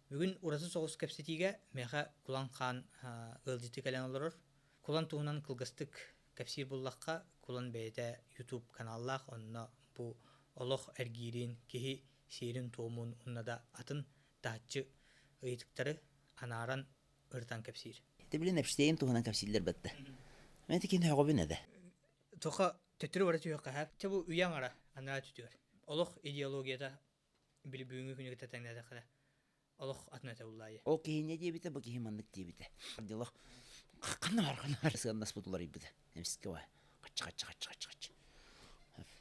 Бүгүн ураты соҕус кэпсэтиигэ миэхэ Кулан Хаан ыалдьыты кэлэн олорор. Кулан туһунан кылгастык кэпсиир буллахха, Кулан бэйэтэ YouTube каналлаах, онно бу олох эргиирин, киһи сиэрин-туомун уонна да атын таһыччы ыйытыктары анааран ырытан кэпсиир. Ити билин Эпштейн туһунан кэпсииллэр бытта. Мен тикин һөҕөбүн эдэ. Тоха төттөрү бара түһүөххэ һэ. Чэ бу үйэ аҥара анараа түтүгэр. Олох идеологията били бүгүҥҥү күнү кытта тэҥнээтэххинэ олох атын этэ буллаайы. Ол киһи диэбитэ, бу киһи маннык диэбитэ. Дело ханна бар ханна бар сыаннаспыт уларыйбыта. Эмискэ ва хаччы хаччы хаччы хаччы хаччы.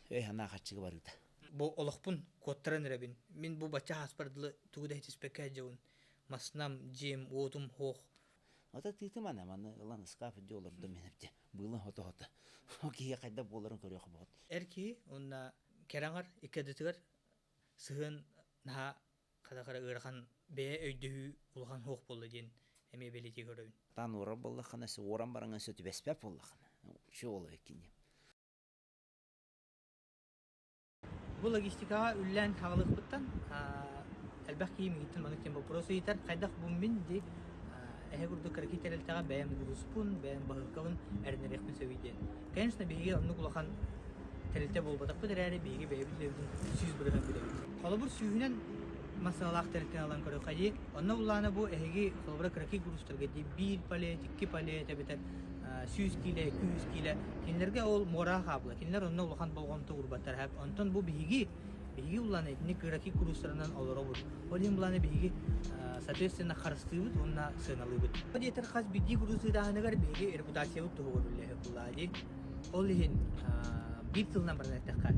Өй санаа хаччыга барыыта. Бу олохпун куоттаран эрэбин. Мин бу бачча ааспар дылы тугу да иһитиспэккэ сылдьабын. Маснам, дьиэм, уотум суох. Ата тыытым ана маны ылан ыскаап дьэ олордум мен эбде. Быылын хото-хото. О киһи хайда буоларын көрүөх боҕот. Эр киһи уонна кэрэ аҥар икки ардытыгар сыһыан наһаа хата-хара ыарахан бэйэ өйдөһүү улахан суох буолла диэн эмиэ бэлиэтии көрөбүн. Таан уорар буоллаххына, уоран бараҥҥын сө түбэспэт буоллаххына. Үчүгэй ол кини. Бу логистикаҕа үллээн хаалыахпыттан элбэх киһи миигиттэн маннык диэн боппуруос ыйытар. Хайдах бу мин дии эһэ курдук кыракый тэрилтэҕэ бэйэм грузпун, бэйэм баһыылкабын эрэнэриэхпин сөбүй диэн. Конечно, биһиги оннук улахан тэрилтэ буолбатахпыт эрээри, биһиги бэйэбит үлэбитин 100% билэбит. Холобур, сүүһүнэн массыыналаах тэрилтэни ылан көрүөххэ дии. Онно буллаана бу эһиги холобура кыракый грузтарга дии биир палет, икки палет эбэтэр 100 киилэ, 200 киилэ. Кинилэргэ ол муора хаабыла. Кинилэр онно улахан болҕомто уурбаттар. Онтон бу биһиги биһиги улаана итинник кыракый грузтарынан олоробут. Ол иһин булаана биһиги соответственно харыстыыбыт уонна сыаналыыбыт. Ол диэтэр хас биирдии груз ыытааһыныгар биһиги репутациябыт туһугар үлэлэһэ буллаа дии. Ол иһин биир тылынан баран эттэххэ,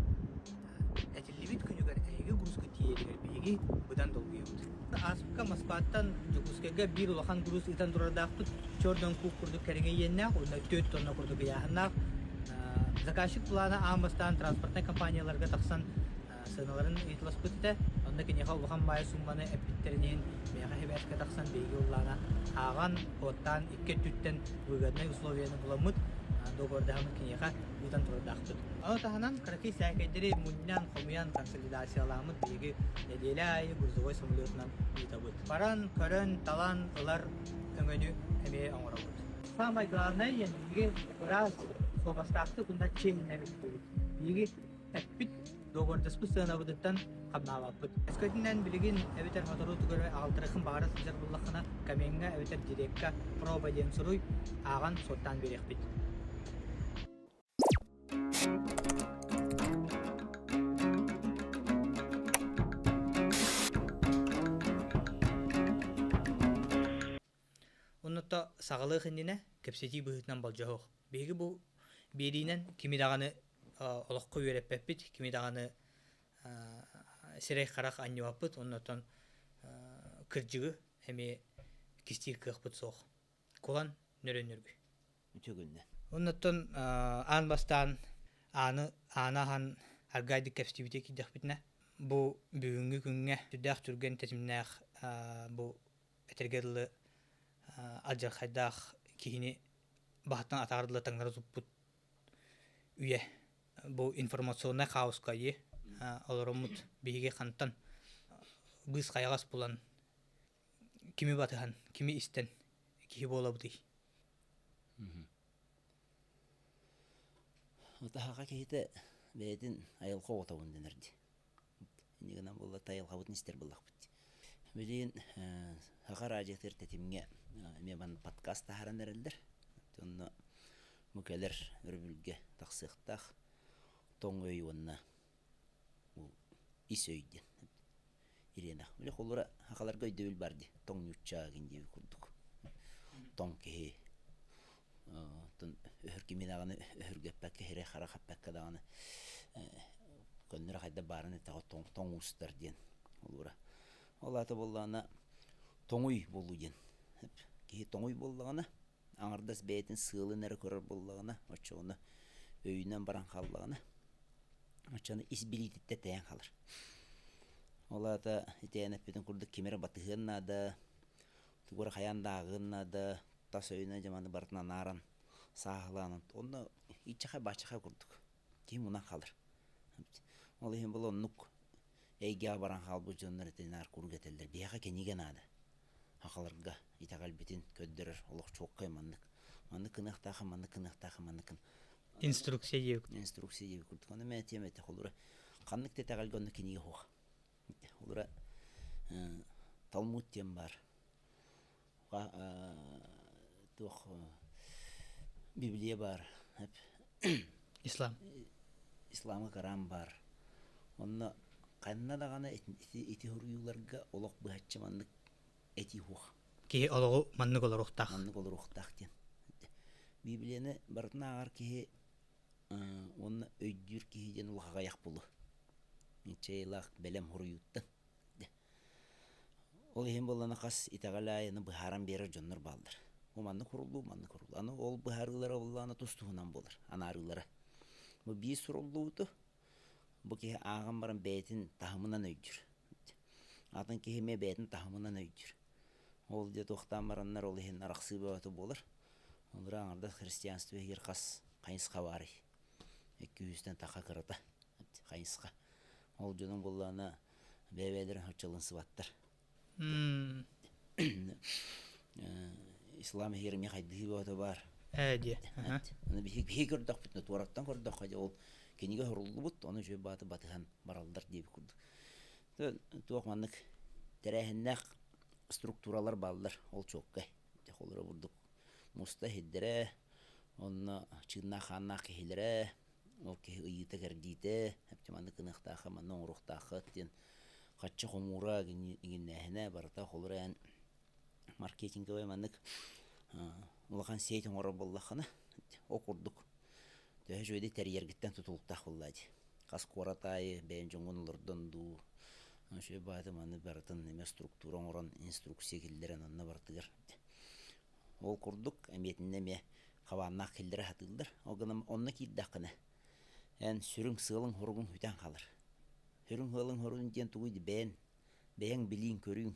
этиллибит күнүгэр эһиги грузка тиийэригэр биһиги быдан долгуйабыт. Ааспыкка Москваттан Дьокуускайга биир улахан груз ыытан турардаахпыт. Чордон куб курдук кэриҥэ иэннээх уонна 4 тонна курдук ыйааһыннаах. Заказчик плана аан бастаан транспортнай компанияларга тахсан сыаналарын ыйыталаспыт этэ. Онно киниэхэ улахан баайы сумманы эппиттэрин иһин миэхэ сибээскэ тахсан биһиги уллаана ааҕан, куоттаан икки өттүттэн выгоднай условияны буламмыт, договордаһаммыт киниэхэ ыытан турардаахпыт. Ону таһынан кыракый сээкэйдэри мунньан, хомуйан, консолидацияламмыт биһиги нэдиэлэ аайы грузовой самолетунан ыытабыт. Баран, көрөн, талан ылар өҥөнү эмиэ оҥоробут. Самое главное, биһиги ыраас суобастаахтык уонна чиэһинэйбит. Биһиги эппит Договордаспыт сыанабытыттан хамнаабаппыт. Өскөтүнэн билигин эбэтэр моторуутугар аҕалтарыаххын баҕара сылдьар буоллаххына, коммеҥҥа эбэтэр дирекка проба диэн суруй, ааҕан суоттаан биэриэхпит. Оннута саҕалыах иннинэ кэпсэтии быһыытынан болдьоһуох. Биһиги бу биэриинэн кими даҕаны олоххо үөрэппэппит, кими даҕаны сирэй-харах анньыбаппыт, оннуттан кырдьыгы эмиэ кистиир кыахпыт суох. Кулан нөрөннөргүй. Үтүө күннэ. Оннуттан аан бастаан ааны ааны аһан аргайдык кэпсэтибитэ киирдэхпитинэ, бу бүгүҥҥү күҥҥэ сүрдээх түргэн тэтимнээх бу этэргэ дылы алдьархайдаах киһини баһыттан атаҕар дылы таҥнары туппут үйэ бу информационнай хаоска олороммут биһиги хантан быыс хайаҕас булан кими батыһан кими истэн киһи буолабытый Таһаҕа киһитэ бэйэтин айылҕа оҕотобун дэнэр дии. Инньэ гынан буолла айылҕабытын истэр буоллахпыт. Билигин Саха араадьыйатыгар тэтимҥэ эмиэ манна подкаст таһааран эрэллэр. Онно бу кэлэр өрөбүлгэ тахсыахтаах тоҥ өй уонна ис өй диэн Ирина. Били холура сахаларга өйдөбүл бар дии. Тоҥ ньуучча гин диэбит курдук. Тоҥ киһи оттон өһөр кими даҕаны өһүргэппэккэ, сирэй-харах эппэккэ даҕаны көннөрө хайда баарын эттэҕэ тоҥ, тоҥ уустар диэн холура. Ол аата буоллаҕына тоҥуй буолуу диэн. Киһи тоҥуй буоллаҕына, аҥардас бэйэтин сыалын эрэ көрөр буоллаҕына, оччоҕуна өйүнэн баран хааллаҕына, оччону ис билиититтэн тэйэн хаалар. Ол аата ити эппитин курдук ким эрэ батыһыан наада, тугу эрэ хайаан да ааҕыан наада, тас өйүнэн дьэ маны барытын анааран, сааһылаан онно иччэхэй-бааччахай курдук киһи мунан хаалар. Ол иһин был оннук эйгэҕэ баран хаалбыт дьоннор ити наар куруук этэллэр биһиэхэ кинигэ наада. Сахаларга итэҕэлбитин көрдөрөр олох чуоккай маннык. Маннык гыныахтаахын, маннык гыныахтаахын, маннык гын. Инструкция диэбит. Инструкция диэбит курдук. Ону мэ этиэм этэ холура ханнык да итэҕэлгэ онно кинигэ суох. Холура Талмуд диэн баар. Туох Библия баар. Ислам. Исламга Коран баар. Онно ханна даҕаны ити суруйууларга олох быһаччы маннык этии суох. Киһи олоҕу маннык олоруохтаах. Маннык олоруохтаах диэн. Библияны барытын ааҕар киһи уонна өйдүүр киһи диэн улахан булу. Чайылаах бэлэм суруйууттан. Ол иһин буоллаҕына хас итэҕэл аайы быһааран биэрэр дьоннор бааллар. Бу маннык суруллуу, маннык суруллуу. Аны ол быһаарыылара буоллаҕына тус-туһунан буолар, анаарыылара. Бу биир суруллубуту бу киһи ааҕан баран бэйэтин таһымынан өйдүүр. Атын киһи эмиэ бэйэтин таһымынан өйдүүр. Ол дьэ туохтаан бараннар ол иһин арахсыы бөҕөтө буолар. Ол аҥардас христианство иһигэр хас хайысха баарый? Икки-үстэн таха кырата хайысха. Ол дьонуҥ буоллаҕына бэйэ-бэйэлэрин соччолунсубаттар. Ислам иһигэр эмиэ хайдыһыы бөҕөтө баар. Ээ диэ. Аны биһиги көрдөхпүтүнэ, туораттан көрдөххө дьэ ол кинигэ суруллубут, ону үчүгэй бааты батыһан бараллар диэбит курдук. Туох маннык тэрээһиннээх структуралар бааллар, ол чуолкай. Холоро бурдук муста иһирдэрэ, онно чыыннаах-хааннаах киһилэрэ, ол киһи ыйыыта-кэрдиитэ, маннык гыныахтаахха, манна оҥоруохтааххыт диэн хаччы хомуура иҥиннээһинэ барыта холура эн маркетинговай маннык улахан сеть оҥорор буоллаххына ол курдук төһө үчүгэйдик тэрийэргиттэн тутулуктаах буоллаа дии. Хас куорат аайы бэйэҥ дьоҥҥун олордон дуу, үчүгэй баҕайы маны барытын эмиэ структура оҥорон инструкция киллэрэн онно барытыгар Ол курдук эмиэтиннэ эмиэ хабааннаах киллэрэ сатыыллар. Ол гынан онно киирдэххинэ эн сүрүҥ сыалыҥ-соругуҥ сүтэн хаалар. Сүрүҥ сыалыҥ-соругуҥ диэн тугуй бэйэн бэйэҥ билииҥ-көрүүҥ.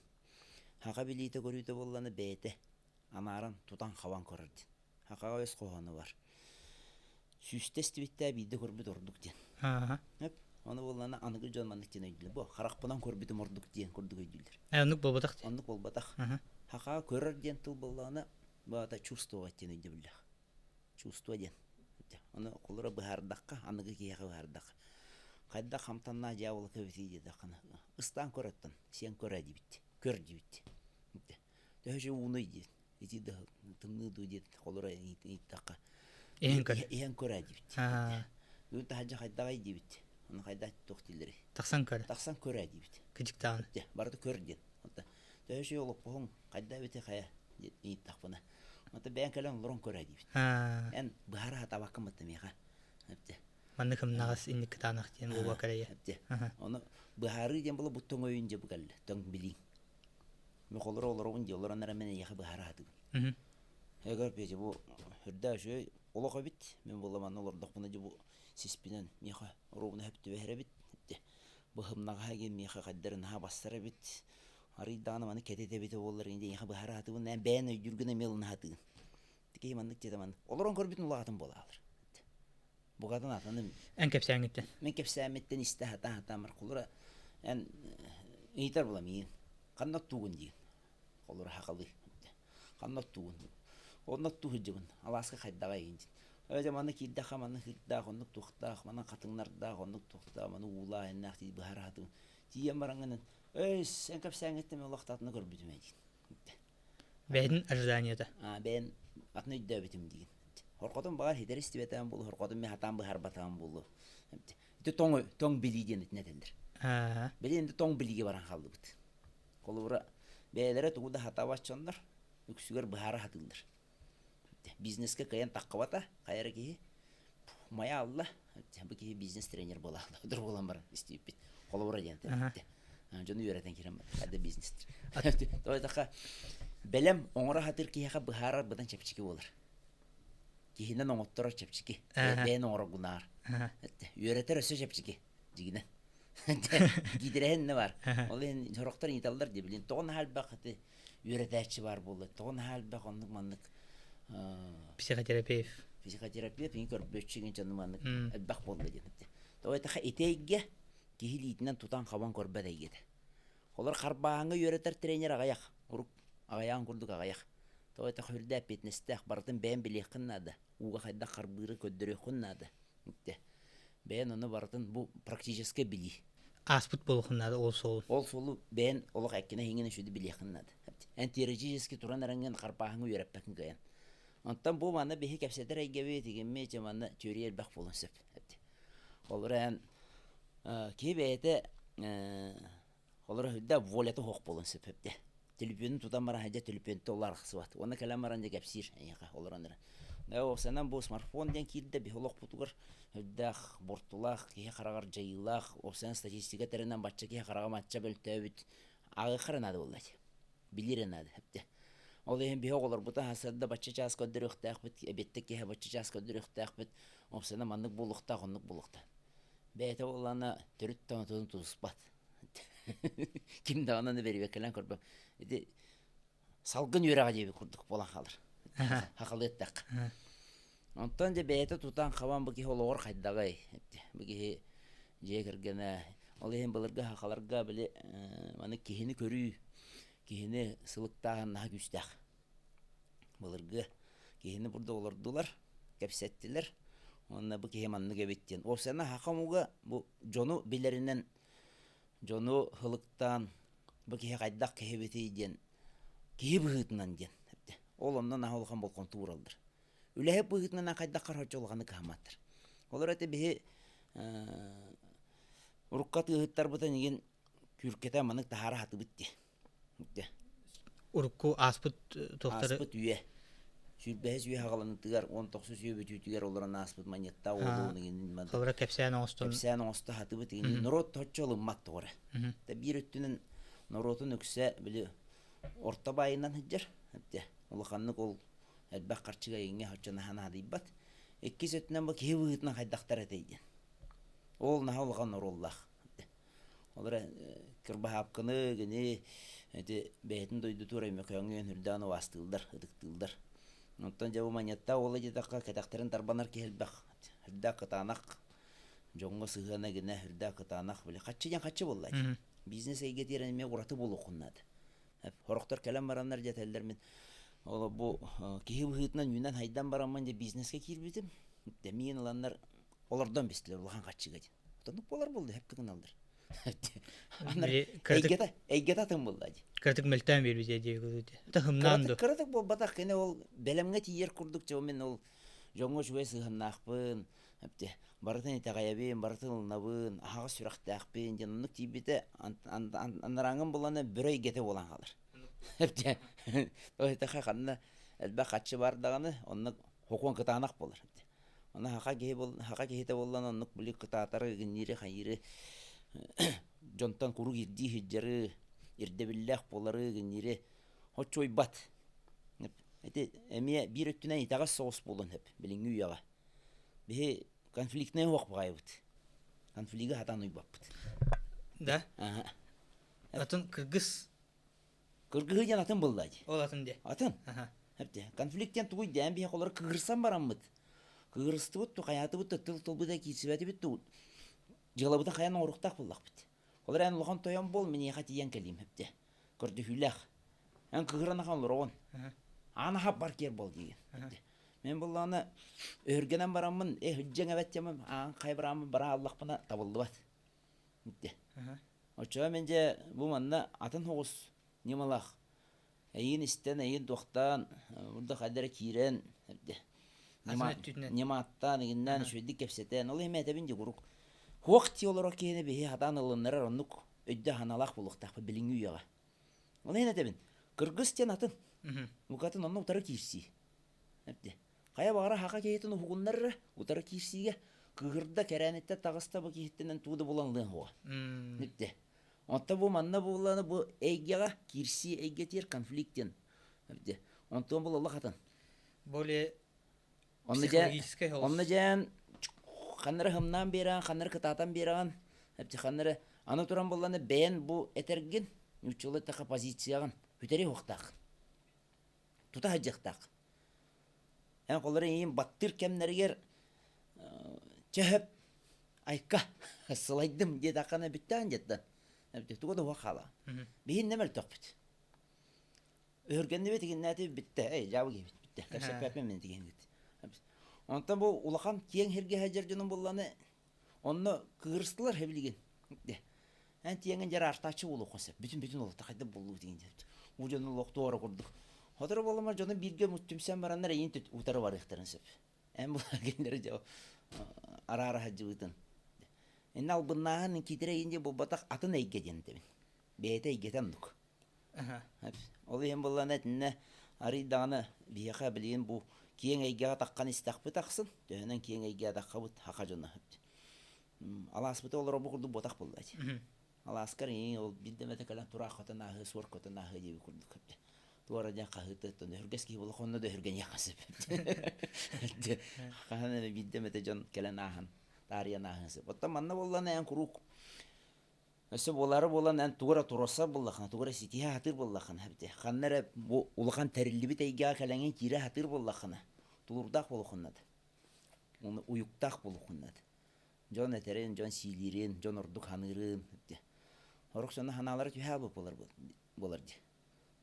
Саха билиитэ-көрүүтэ буоллаҕына бэйэтэ анааран тутан-хабан көрөр диэн. Сахаҕа өс хоһооно бар. Сүүстэ истибиттээ биирдэ көрбүт ордук диэн. Эп, ону буоллаҕына аныгы дьон маннык диэн өйдүүллэр. Бу харахпынан көрбүтүм ордук диэн курдук өйдүүллэр. Э, оннук буолбатах дии. Оннук буолбатах. Хахаа көрөр диэн тыл буоллаҕына, баата чувствовать диэн өйдөбүллээх. Чувство диэн. Ону холура быһаардахха, аныгы киһиэхэ быһаардахха. Хайдах хамтаннаа дьявола көбүтүй диэтэххинэ, ыстаан көрөттөн, сиэн көрөө диэбит. Көр диэбит. Төһө ууну диэн. Ити да тымныы дуу диэн холура ыйыттахха Иһэн көр. Иһэн көр диэбит. Бүгүн таһырдьа хайдаҕай диэбит. Ону хайдах туох дииллэрий? Тахсан көр. Тахсан көр диэбит. Кыдьыктаҕын. Дьэ, барыта көр диэн. Онто төһө үчүгэй олоппоһуҥ хайда эбитий хайа диэн ыйыттахпына. Онто бэйэҥ кэлэн олорон көр диэбит. Эн быһара сатаабаккын батта миэхэ. Эптэ. Маннык ымнаҕас инник кытаанах диэн буолуо кэлэйэ. Эптэ. Ону быһаарыы диэн була бу тоҥ өйүн дьэ бу кэллэ. Тоҥ билииҥ. Мин холоро олоробун дии, олорон эрэ мин эйиэхэ быһаара сатыыбын. Эгэр Петя бу үрдээх үчүгэй олох эбит. Мин буолла манна олордохпуна дьэ бу сиспинэн миэхэ оруобуна сөп түбэһэр эбит. Быһымнаҕаһа диэн миэхэ хайдары наһаа бассар эбит. Арый даҕаны маны кэтит эбитэ буоллар ини эйиэхэ быһаара сатыыбын. Эн бэйэн өйдүүргүн эмиэ ылына сатыыгын. Киһи маннык диэтэ маннык. Олорон көрбүтүн улаҕатын буола хаалар. Букатын атыным. Эн кэпсээҥҥиттэн. Мин кэпсээммиттэн истэ сатаан сатаан холура эн ыйытар буолам иин. Ханна оттуугун диин. Холура хахалыы. Ханна оттуугун. Онно оттуу сылдьыбын. Алааска хайдаҕай иин диин. Эбэтэр манна киирдэххэ манна кыырдаах, оннук туохтаах, манан хатыҥнардаах, оннук туохтаах, маны уулаах, иннээх дии быһара сатыыбын. Тиийэн бараҥҥын эй, эн кэпсээҥҥиттэн мин олох да атыны көрбүтүм ээ диин. Бэйэтин ожиданиета. Аа, бэйэн атын өйдөөбүтүм диигин. Хорҕотун баҕар хитэр истибэтэҕим буолуо, хорҕотун мин хатаан быһаарбатаҕым буолуо. Ити тоҥ тоҥ билии диэн итинэ этэллэр. Били инде тоҥ билиигэ баран хааллыбыт. Холобура, бэйэлэрэ тугу да хатаабат дьоннор үксүгэр быһаара сатыыллар. Бизнескэ кыайан таххыбата, хайа эрэ киһи мая алла, бу киһи бизнес-тренер буола алла, буолан баран истибиппит. Холобура диэн дьону үөрэтэн киирэн хадда бизнес. Тоҕо бэлэм оҥоро сатыыр киһиэхэ быһаарар быдан чэпчэки буолар. Киһинэн оҥотторор чэпчэки. Бэйэн оҥороргунаар. Үөрэтэр өссө чэпчэки. Дьигинэн. Гидрэһин не бар. Ол иһин сорохтор ыйыталлар дии билин тоҕо наһаа элбэх ити үөрэтээччи баар буолла. Тоҕо наһаа элбэх оннук маннык Психотерапевт. Психотерапевт иҥ көрбүөччү иҥин дьону маннык элбэх буолла диэн. Тоҕо этэ ити эйгэ киһи илиитинэн тутан-хабан көрбөт эйгэтэ. Олор харбааһыҥҥа үөрэтэр тренер аҕыйах. Урук Аҕыйаҕын курдук аҕыйах. Тоҕо этэх үрдэ эппиэтинэстээх, барытын бэйэн билиэххин наада. Ууга хайдах харбыыры көрдөрүөххүн наада. Итте. Бэйэн ону барытын бу практическай билии. Ааспыт буолуоххун наада ол суолу. Ол суолу бэйэн олох эккинэ иһиҥин үчүгэй билиэххин наада. Эн теоретически туран эрэҥҥин харбааһыҥы үөрэппэккин кыайан. Онтон бу манна биһи кэпсэтэр эйгэбит игимми че манна теория элбэх буолуон сөп. Ол эрэн киһи бэйэтэ Олоро үрдэ волята суох буолуон сөп эбитэ. Төлөпүөнүн тутан баран дьэ төлөпүөнтэ ол арахсыбат. Уонна кэлэн баран дьэ кэпсиир эйиэхэ олорон эрэ. Уопсайынан бу смартфон диэн киирдэ биһи олохпутугар үрдээх, буортулаах, киһи хараҕар дьайыылаах, уопсайынан статистика тэринэн бачча киһи хараҕа мачча мөлтөөбүт ааҕыахха эрэ наада буолла дии. Билиир эрэ наада эбитэ. Ол иһин биһи оҕолорбутун сарсыарда бачча чаас көрдөрүөхтээхпит, эбиэттэ киэһэ бачча чаас көрдөрүөхтээхпит, уопсайынан маннык буолуохтаах, оннук буолуохтаах. Бэйэтэ буоллаҕына төрүт да онтун тутуспат. Ким даҕаны аны бэрэбиэркэлээн көрбөт. Ити салгын үөрэҕэ диэбит курдук буолан хаалар. Хахалыы эттэххэ. Онтон дьэ бэйэтэ тутан-хабан бу киһи олоҕор хайдаҕый? Бу киһи дьиэ кэргэнэ ол иһин былыргы хахаларга били маны киһини көрүү, киһини сылыктааһын наһаа күүстээх. Былыргы киһини бурдук олордулар, кэпсэттилэр. Уонна бу киһи маннык эбит диэн. Уопсайынан саха омуга бу дьону билэринэн дьону һылыктаан бу киһи хайдах киһибитий диэн киһи быһыытынан диэн ол онно наһаа улахан болҕомто уураллар. Үлэһит быһыытынан хайдах харчы улаханы кыһамматтар. Олор этэ биһи урукка тыаһыттарбытын игин күркэтэ маннык таһаара хатыбыт дии. Урукку ааспыт туохтары Ааспыт үйэ. Сүүрбэһис үйэ хаҕаланытыгар, 19 үйэ бүтүүтүгэр олорон ааспыт манньыттаах уолуун игин Холобура кэпсээн оҥостон кэпсээн оҥосто хатыбыт игин норуот точчо ылыммат тоҕо эрэ. Та биир өттүнэн норуотун үксэ били орто баайынан сылдьар. Улаханнык ол элбэх харчыга иҥҥэ оччо наһаа наадыйбат. Иккис өттүнэн бу киһи быһыытынан хайдахтар этэй диэн. Ол наһаа улахан оруоллаах. Ол эрэ кырбаһаапканы кини ити бэйэтин дойдутугар Өймөкөөҥҥө үрдээн убаастыыллар, ытыктыыллар. Оттон дьэ бу манньыттаах уола диэтэххэ кэтэхтэрин тарбанар киһи элбэх. Үрдээх кытаанах дьоҥҥо сыһыана гинэ үрдээх кытаанах били хаччы диэн хаччы буолла дии. Бизнес эйгэтигэр эмиэ ураты буолуоххун наада. Сорохтор кэлэн бараннар дьэтэллэр мин ол бу киһи быһыытынан үүнэн-хайдан бараммын дьэ бизнескэ киирбитим. Миин ыланнар олордон бистилэр улахан хаччыга диэн. Оннук буолар буолла хөп гыналлар. Эйгэтэ эйгэтэ атын буолла дии. Кыратык мөлтөөн биэрбитэ дии Таһымнаан ду. Кыратык буолбатах кини ол бэлэмҥэ тиийэр курдук дьэ мин ол дьоҥҥо үчүгэй сыһыаннаахпын барытын итэҕэйэбин, барытын ылынабын, аһаҕас сүрэхтээхпин диэн оннук тиийбитэ анарааҥҥын булана бөрө эйгэтэ буолан хаалар. Этэхэ ханна элбэх хаччы бар даҕаны оннук хокуон кытаанах буолар. Аны хаха киһи хаха киһитэ буоллан оннук били кытаатары, гинниири, хайыыры дьонтон куруук ирдии сылдьары, ирдэбиллээх буолары, гинниири оччуйбат. Ити эмиэ биир өттүнэн итэҕэс соҕус буолуон сөп билиҥҥи үйэҕэ. Биһи конфликтнай уох баҕайыбыт. Конфлигы хатан уйбаппыт. Да? Аха. Атын кыргыз Кыргыһыы диэн атын буолла дии. Ол атын дии. Атын. Эпте. Конфликт диэн тугуй диэн биһи олор кыырсан бараммыт. Кыырыстыбыт ту хайаатыбыт да тыл тылбыта киирсибэтибит ту дьыалабытын хайан оҥоруохтаах буоллахпыт. Ол эрэн улахан тойон буол миниэхэ тиийэн кэлиим эпте. Көрдөһүүлээх. Эн кыһыран ахан олороҕун. Аан аха бар киэр буол диигин. Мен буллаҕына өһүргэнэн бараммын, э хүддьэҥ эбэт диэммин аан хайа барааммын бара аллахпына табыллыбат. Итте. Оччоҕо мин дьэ бу манна атын соҕус ньымалаах эйигин истэн, эйигин туохтаан, бурда хайда эрэ киирэн, ньымааттаан, игиннээн үчүгэйдик кэпсэтэн, ол иһин этэбин дии куруук хуох дии олорор киһини биһи сатаан ылыннарар оннук өйдөөх санаалаах буолуохтаахпыт билиҥҥи үйэҕэ. Ол иһин этэбин, кыргыс диэн атын. Букатын онно утары киирсии. Хайа баҕара хака киһитин уһугуннарара утары киирсиигэ кыыһырда кэрээниттэн таҕыста бу киһиттэнэн туу да булан ылыан суоҕа. Ипте. Онто бу манна буоллаҕына бу эйгэҕэ киирсии эйгэтигэр конфликт диэн. Ипте. Онтон бұл олох атын. Более Онно психологическай дьэ онно дьээн ханнары хымнаан биэрэҕин, ханнары кытаатан биэрэҕин, эпти ханнары аны туран буоллаҕына бэйэн бу этэргин нууччалыы эттэххэ позицияҕын хүтэри уохтаах. Тута сылдьыахтаах. Эн холоро иин баттыыр кэмнэригэр чөһөп айка сылайдым диэтэххинэ бүттээн дьэттэн туга да уһа хаала. Биһин нэ мөлтөхпүт. Өһүргэннибит игиннээти бүттэ. Эй, дьаабы киһибит бүттэ. Кэпсэппэппин мин тигиһингит. Онтон бу улахан киэҥ сиргэ сылдьар дьонум булланы онно кыырыстылар хэбилигин. Эн тиэҥин дьэр аартааччы буолуоххун сөп. Бүтүн-бүтүн олохто хайда буллуу тигин диэбит. Уу дьону олох туора курдук. Сотору буоламар дьону бииргэ түмсэн бараннар эйин утары барыахтарын сөп. Эн булар кинилэри дьэ араара сылдьыбытын. Инне албыннааһын киитирэ эйин диэ буолбатах атын эйгэ диэн этэбин. Бэйэтэ эйгэтэ оннук. Ол иһин буоллаҕына итиннэ арый даҕаны биһиэхэ билигин бу киэҥ эйгэҕэ таххан истэхпит ахсын, төһөнөн киэҥ эйгэҕэ таххабыт саха дьоно. Алааспыта олоробу курдук буотах буолла ити. Алааскар иҥ ол биирдэ эмэтэ кэлэн тураах хотон ааһыы, суор хотон ааһыы диэбит курдук. Туора диэн хаһыыты оттон өһүргэс киһи буолла онно да өһүргэниэххэ сөп. Хаһан эмэ биирдэ эмэтэ дьон кэлэн ааһан, таарыйан ааһыан сөп. Оттон манна буоллаҕына эн куруук Өссө буолаары буолан эн тугу эрэ туруорсар буоллаххына, тугу эрэ ситиһэ сатыыр буоллаххына, эбэтэр ханна эрэ бу улахан тэриллибит эйгэҕэ кэлэҥҥин киирэ сатыыр буоллаххына, тулуурдаах буолуоххун наада. Уонна уйуктаах буолуоххун наада. Дьон этэрин, дьон сиилиирин, дьон ордук саныырын, Сорох дьоно санаалара түһэ хаалбыт буолар буолар дии.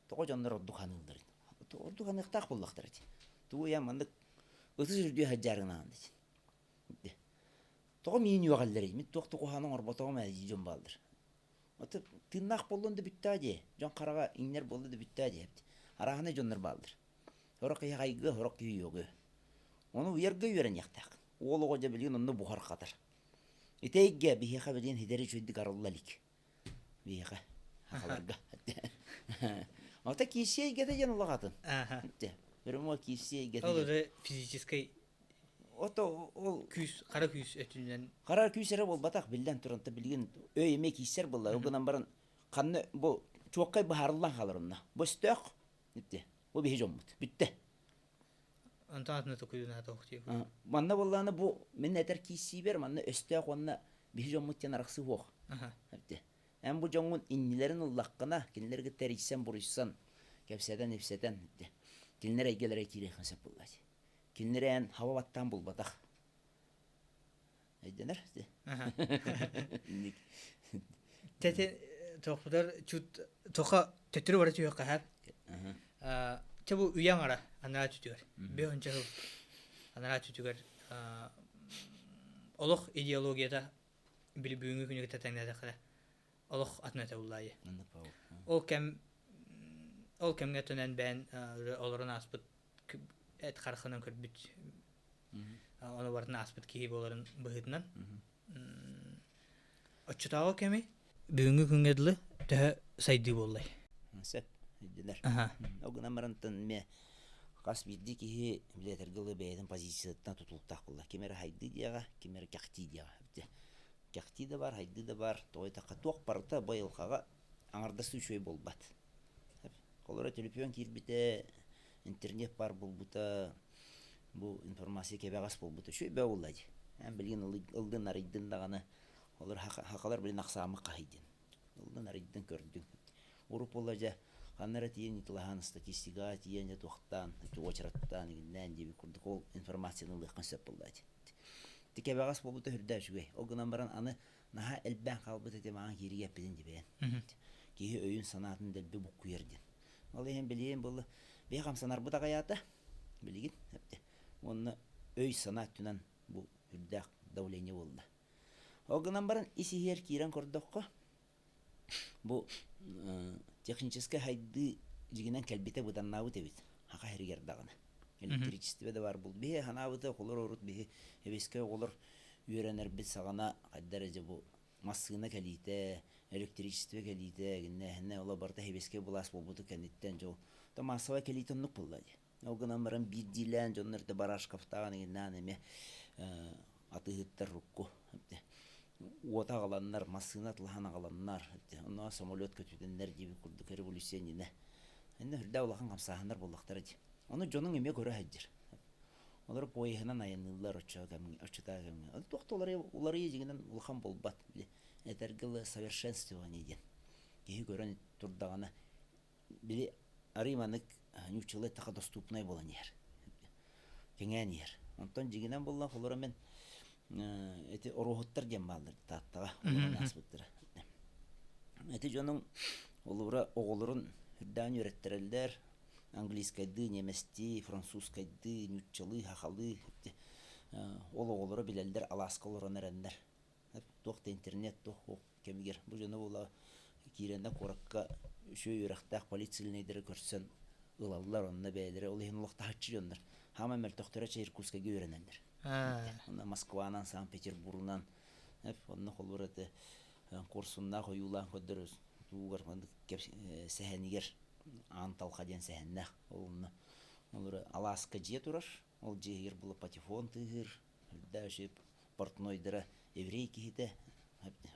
Тоҕо дьоннор ордук саныылларын? Ордук саныахтаах буоллахтара дии. Тугу ийэм маннык ытыс үрдүө сылдьаарыҥнаан дии. Тоҕо миин үөҕэллэрий? Мин туох да куһаҕаны оҥорботоҕум ээ дии дьон бааллар. Ото тыыннаах буоллун да бүттээ дии. Дьон хараҕа иҥнэр буолла да бүттээ дии. Арааһынай дьоннор бааллар. Сорох киһи хайгыа, сорох киһи үөҕүө. Ону уйарга үөрэниэхтээх. Уол оҕо дьэ билигин онно буһар-хатар. Ити эйгэ биһиэхэ билигин ситэри үчүгэйдик арылла илик. Биһиэхэ, сахаларга. Ото киирсии эйгэтэ диэн улахан. Өрөмүө киирсии эйгэтэ. Ол уже физическэй Ото ол күүс, хара күүс өттүнэн хара күүс эрэ буолбатах, биллэн туран, билигин өй эмиэ киирсэр буолла. Ол гынан баран ханна бу чуоккай быһаарыллан хаалар онно. Бу өстөөх ити. Бу биһи дьоммут. Бүттэ. Онтон атыны токуйуна тоох диэбит. Манна буоллаҕына бу мин этэр киирсиибэр манна өстөөх уонна биһи дьоммут диэн арахсыы суох. Ити. Эн бу дьоҥҥун иннилэрин ыллаххына, кинилэргэ тэрийсэн-буруйсан, кэпсэтэн-ипсэтэн, кинилэр эйгэлэрэ киириэххин сөп буолла дии. Кинилэри эн хаба баттаан булбатах. Өйдөнөр? Тэти тохпутар чут тоха төттөрү бара түһүөххэ һэр. Чэ бу үйэ аҥара анараа түтүгэр. Бөһүнчэ сыл анараа түтүгэр олох идеологията били бүгүҥҥү күнү кытта тэҥнээтэххинэ олох атын этэ буллаайы. Ол кэм ол кэмҥэ төнөн бэйэн олорон ааспыт эт харахынан көрбүт ону барытын ааспыт киһи буоларын быһыытынан оччотооҕу кэми бүгүҥҥү күҥҥэ дылы төһө сайдыы буоллай? Сөп, өйдөнөр. Ол гынан барантан эмиэ хас биирдии киһи билиэтэргэ ылы бэйэтин позициятыттан тутулуктаах буолла. Ким эрэ хайдыы диэҕэ, ким эрэ кэхтии диэҕэ. Кэхтии да бар, хайдыы да бар, тоҕо диэтэххэ туох барыта бу айылҕаҕа аҥардастыы үчүгэй буолбат. Холобура, төлөпүөн киирбитэ, интернет баар буолбута, бу информация кэбэҕэс буолбута үчүгэй бөҕө буолла дии. Эн билигин ылдын арыйдын даҕаны, олор хахалар билин ахсааммыт хаһый диэн. Ылдын арыйдын көрдүҥ. Урут буолла дьэ, ханна эрэ тиийэн ытылаһан, статистикаҕа тиийэн дьэ туохтаан, уочараттаан, игиннээн диэбит курдук ол информацияны ылыаххын сөп буолла дии. Ити кэбэҕэс буолбута сүрдээх үчүгэй. Ол гынан баран аны наһаа элбээн хаалбыт этим аан кииригэ эппитин дибэйэн. Киһи өйүн-санаатын дэлби буккуйар диэн. Ол иһин билигин буолла биһи хамсанарбыт аҕыйаата билигин уонна өй-санаа өттүнэн бу үрдээх давление буолла. Ол гынан баран ис-иһигэр киирэн көрдөххө бу техническэй хайдыы дьигинэн кэлбитэ быданнаабыт эбит хаха сиригэр даҕаны. Электричество да баар буолбут. Биһи санаабыта оҕолор урут биһи эбискэ оҕолор үөрэнэрбит саҕана хайда эрэ дьэ бу массыына кэлиитэ, электричество кэлиитэ, гиннээһинэ ола барыта сэбиэскэй былаас буолбутун кэнниттэн дьол то маассабай кэлиитэ оннук буолла дии. Ол гынан баран биирдиилээн дьоннор да барашковтаан игиннээн эмиэ атыыһыттар рукку уота аҕаланнар, массыына атылаһан аҕаланнар, онно самолет көтүтэннэр диэбит курдук революция иннинэ. Иннэ үрдээх улахан хамсааһыннар буоллахтара дии. Ону дьонуҥ эмиэ көрө сылдьар. Олор поеһынан айанныыллар оччо кэмҥэ, оччотооҕу кэмҥэ. Ол туох да уларыйыы дьиҥинэн улахан буолбат. Били этэргэ дылы совершенствование диэн. Киһи көрөн турдаҕына били арыый маннык нууччалыы эттэххэ доступнай буолан иһэр. Кэҥээн иһэр. Онтон дьиҥинэн буолла холоро мин ити оруоһуттар диэн бааллар Тааттаҕа олорон ааспыттара. Ити дьонуҥ олура оҕолорун үрдээн үөрэттэрэллэр. Английскайдыы, немецтии, французскайдыы, нууччалыы, сахалыы ол оҕолоро билэллэр алааска олорон эрэннэр. Туох да интернет туох кэмигэр бу дьону була киирэннэ куоракка үчүгэй үөрэхтээх полицейнайдары көрсөн ылаллар онно бэйэлэрэ ол иһин олохтооччу дьоннор хаама мөлтөхтөрө чэ Иркутскайга үөрэнэллэр. Онно Москванан, Санкт-Петербургунан онно холобур это курсуннаах ойуулаан көрдөрөр туугар маннык сэһэнигэр Аан Талха диэн сэһэннээх ол онно олору алааска дьиэ турар ол дьиэ иһигэр була патефон тыаһыыр үрдээх үчүгэй портнойдара еврей киһитэ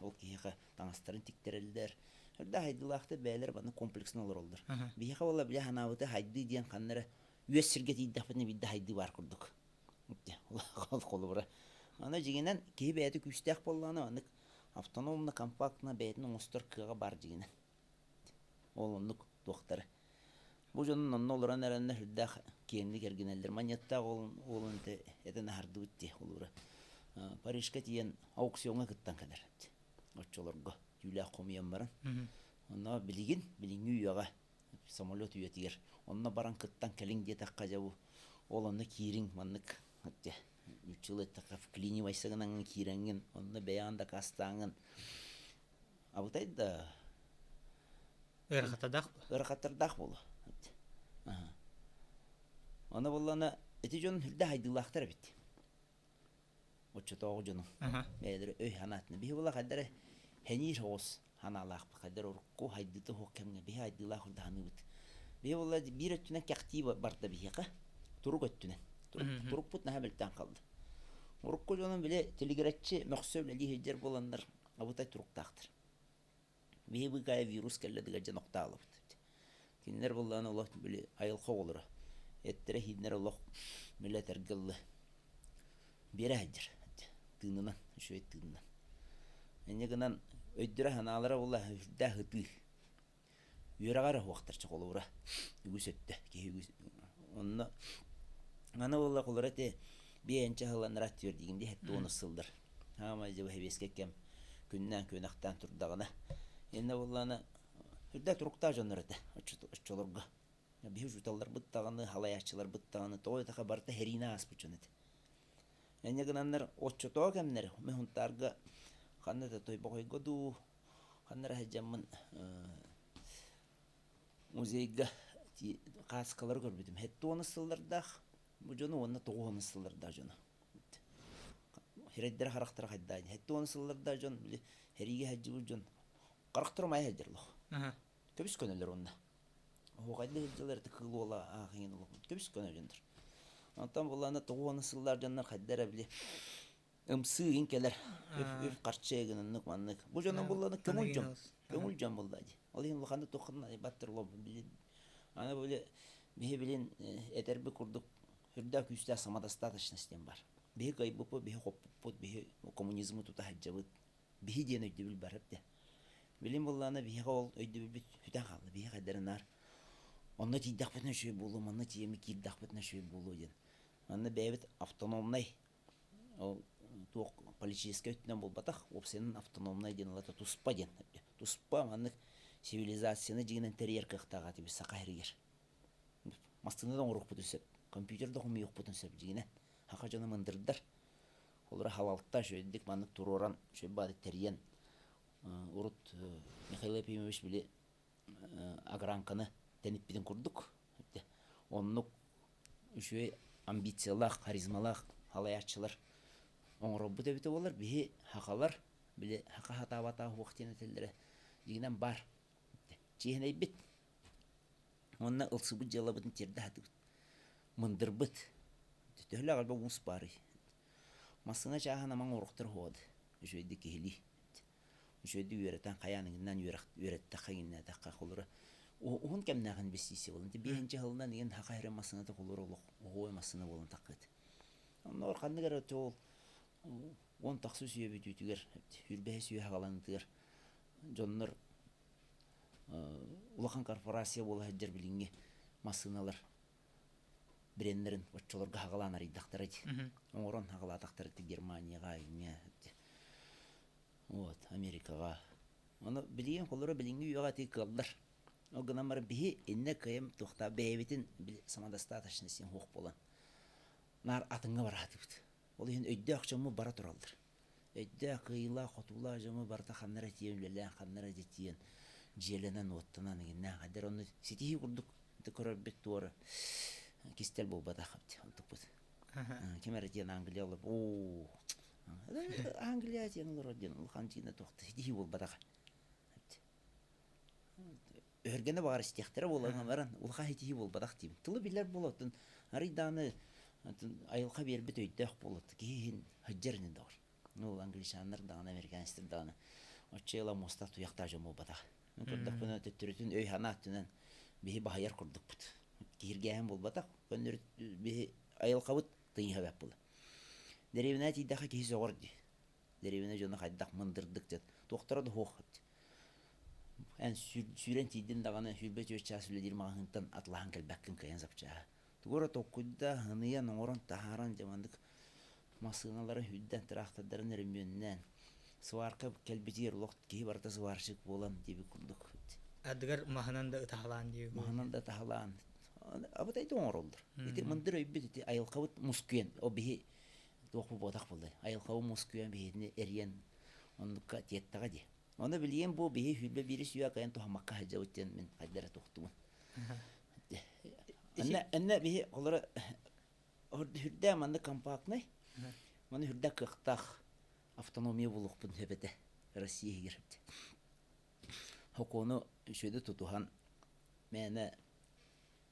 ол киһиэхэ таҥастарын тиктэрэллэр үрдээх хайдыылаахтар бэйэлэр маннык комплексно олороллор биһиэхэ буолла бile ханаабыты хайдыы диэн ханна эрэ үөс сиргэ тиийдэхпитинэ биирдэ хайдыы баар курдук ол холобура аны дьиҥинэн киһи бэйэтэ күүстээх буоллаҕына маннык автономно компактно бэйэтин оҥостор кыаҕа баар дьиҥинэн ол оннук туохтара бу дьонун онно олорон эрэннэр сүрдээх киэҥник эргинэллэр манньыаттаах уолун этэн аһардыбыт дии холобура Парижка тиийэн аукциоҥҥа кыттан кэлэр оччолорго түүлээх хомуйан баран онно билигин билиҥҥи үйэҕэ самолет үйэтигэр онно баран кыттан кэлиҥ диэтэххэ дьэ бу ол онно киириҥ маннык дьэ нууччалыы эттэххэ вклинивайся гынаҥҥын киирэҥҥин онно бэйэҕин дакаастааҥҥын абытай да ыарахаттардаах ыарахаттардаах буолуо Ону буоллаҕына ити дьон үрдэ хайдыылаахтар эбит оччотооҕу дьону бэйэлэрэ өй санаатына биһи була хайдара хэниир оҕус санаалаахпыт хайдара урукку хайдыыта суох кэмҥэ биһи айдыылаах үрдэ саныыбыт биһи була биир өттүнэн кэхтии барда биһиэхэ турук өттүнэн турукпут наһаа мөлтөөн хаалла урукку дьонум били тилигирэччи мөхсө үлэлии сылдьар буоланнар абытай туруктаахтар Биһи быыкаайа вирус кэллэ дыгар дьон охтаалабыт. Кинилэр буоллаҕына олох били айылҕа оҕолоро. Эттэрэ иһииннэрэ олох били этэргэ дылы биэрэ сылдьар. Тыынынан, үчүгэй тыынынан. Инньэ гынан өйдөрө-санаалара буолла сүрдээх ытыы. Үөрэҕэ эрэ суохтар чохолуура үгүс өттө киһи үгүс онно аны буолла холоро ити биэнчэ сылланнара түөрдигин дии 70 сыллар хаамай дьэ сэбиэскэй кэм күннээн күөнэхтээн турдаҕына иннэ буоллаҕына үрдэ туруктаах дьоннор этэ оччолорго биһи учууталларбыт даҕаны халайааччыларбыт даҕаны тоҕо диэтэххэ барыта сэриини ааспыт дьон этэ инньэ гынаннар оччотооҕу кэмнэр мин Һунтаарга ханна да Тойбохойго дуу ханна эрэ сылдьаммын музейга хааскалары көрбүтүм 70 сыллардаах бу дьону уонна 90 сыллардаах дьону сирэйдэрэ харахтара хайдаа 70 сыллардаах дьон били сэриигэ сылдьыбыт дьон харахтара умайа сылдьар олох көбүс көнөлөр уонна оһуохайдыы сылдьаллар ити кыыл уола аахыйын олох көбүс көнө дьоннор онтон буоллаҕына 90 сыллаах дьоннор хайда эрэ били ымсыы игин кэлэр үп харчы игин оннук маннык бу дьону булланы көҥүл дьон көҥүл дьон булла дии ол иһин улаханнык туохханна айбаттар олом билин аны били биһи билин этэрби курдук үрдээх күүстээх самодостаточность диэн бар биһи кыайбыппыт биһи хоппуппут биһи коммунизмы тута сылдьабыт биһи диэн өйдөбүл бар эбит билин буллаана биһиэхэ ол өйдөбүлбүт сүтэн хаалла биһи хайдарынаар онно тиийдэхпитинэ үчүгэй буолуо манна тиийэммит киирдэхпитинэ үчүгэй буолуо диэн манна бэйэбит автономнай Ол туох политическай өттүнэн буолбатах, уопсайынан автономнай диэн ылата туспа диэн. Туспа маннык цивилизацияны дьиҥинэн тэрийэр кыахтаах этибит Саха сиригэр. Массыына да оҥоруохпутун сөп, компьютер да хомуйуохпутун сөп дьиҥинэн. Саха дьоно мындырдар. Олору халалта үчүгэйдик маннык туруоран, үчүгэй баҕайытык тэрийэн урут Михаил Ефимович били агранканы тэниппитин курдук оннук үчүгэй амбициялаах, харизмалаах салайааччылар оҥорорбут эбитэ буоллар, биһи сахалар били саха сатаабатаах уох диэн этэллэрэ дьиҥинэн баар. Чиэһинэйбит. Уонна ылсыбыт дьыалабытын тиэрдэ сатыыбыт. Мындырбыт. Төһөлөөх элбэх уус баарый? Массыына чааһын амаҥ оруктар уһуода. Үчүгэйдик киһилии. Үчүгэйдик үөрэтэн хайаан иҥиннэн үөрэттэххэ иҥиннээтэххэ холура уһун кэмнээх инвестиция буолан биэһинчи сылынан иҥин хаха эрэ массыыната холура олох оһуой массыына буолан таххыт. Онноор ханнык эрэ ол 10 тахса сүйэ бүтүүтүгэр 25 сүйэ хаҕаланытыгар дьоннор улахан корпорация буола сылдьар билиҥҥи массыыналар брендерин оччолорго хаҕалаан арыйдахтара дии. Оҥорон хаҕалаатахтара ити Германияҕа иҥҥэ вот Америкаҕа. Ону билигин холоро билиҥҥи үйэҕэ ити кыаллар. Ол гынан баран биһи иннэ кыайым туохтаа бэйэбитин самодостаточность суох буолан наар атыҥҥа бараатыбыт. Ол иһин өйдөөх дьоммут бара тураллар. Өйдөөх, кыайыылаах, хотуулаах дьоммут барыта ханна эрэ тиийэн үлэлээн, ханна эрэ тиийэн дьиэлэнэн, уоттанан иҥиннээх эдэр онно ситиһии курдук көрөрбүт туора кистэл буолбатах онтукпут. Ким эрэ диэн Англия олор оо Англия диэн олорор диэн улахан дьиэнэ туохта ситиһии буолбатах. Өһөргөнө баҕар истиэхтэрэ буолан баран улахан ситиһии буолбатах диибин. Тылы билэр буолуоттун арый даҕаны айылҕа биэрбит өйдөөх буолуот киһи иһин сылдьар ини доҕор. Ну англичаннар даҕаны американецтар даҕаны оччо ыла муостаах туйахтаах дьон буолбатах. Мин көрдөхпүнэ төттөрүтүн өй санаа өттүнэн биһи баһыйар курдукпут. Киһиргээһин буолбатах. Көннөрү биһи айылҕабыт тыйыһа бэт буолла. Дэриэбинэ тиийдэххэ киһи сөҕөр дии. Дэриэбинэ дьоно хайдах мындырдык диэн туохтара да суох. Эн сүүрэн тиийдин даҕаны 24 чаас үлэлиир маҕаһыынтан атылаһан кэлбэккин кыайан запчааһа. Тугу эрэ толкуйда, ыныйан, оҥорон таһааран дьэ маннык массыыналары сүүрдэн, тыраахтардарын өрөмүөннээн, сварка кэлбитигэр олох киһи барыта сварщик буолан диэбит курдук. Ардыгар маһынан да ытаһалаан диэбит. Маһынан да ытаһалаан. Абытайды оҥороллор. Ити мындыр өйбүт ити айылҕабыт мускуйан, о биһи туох буолбатах буоллай. Айылҕабыт мускуйан биһитини эриэн оннукка тиэттэҕэ дии. Ону билигин бу биһи 21 сүүө кайан туһаммакка сылдьабыт диэн мин хайда эрэ туохтубун. Эннэ эннэ биһи олоро хүрдээ маннык компактнай, маны хүрдээ кыахтаах автономия булуохпун сөп этэ Россия иһигэр. Хокуону үчүгэйдик тутуһан мээнэ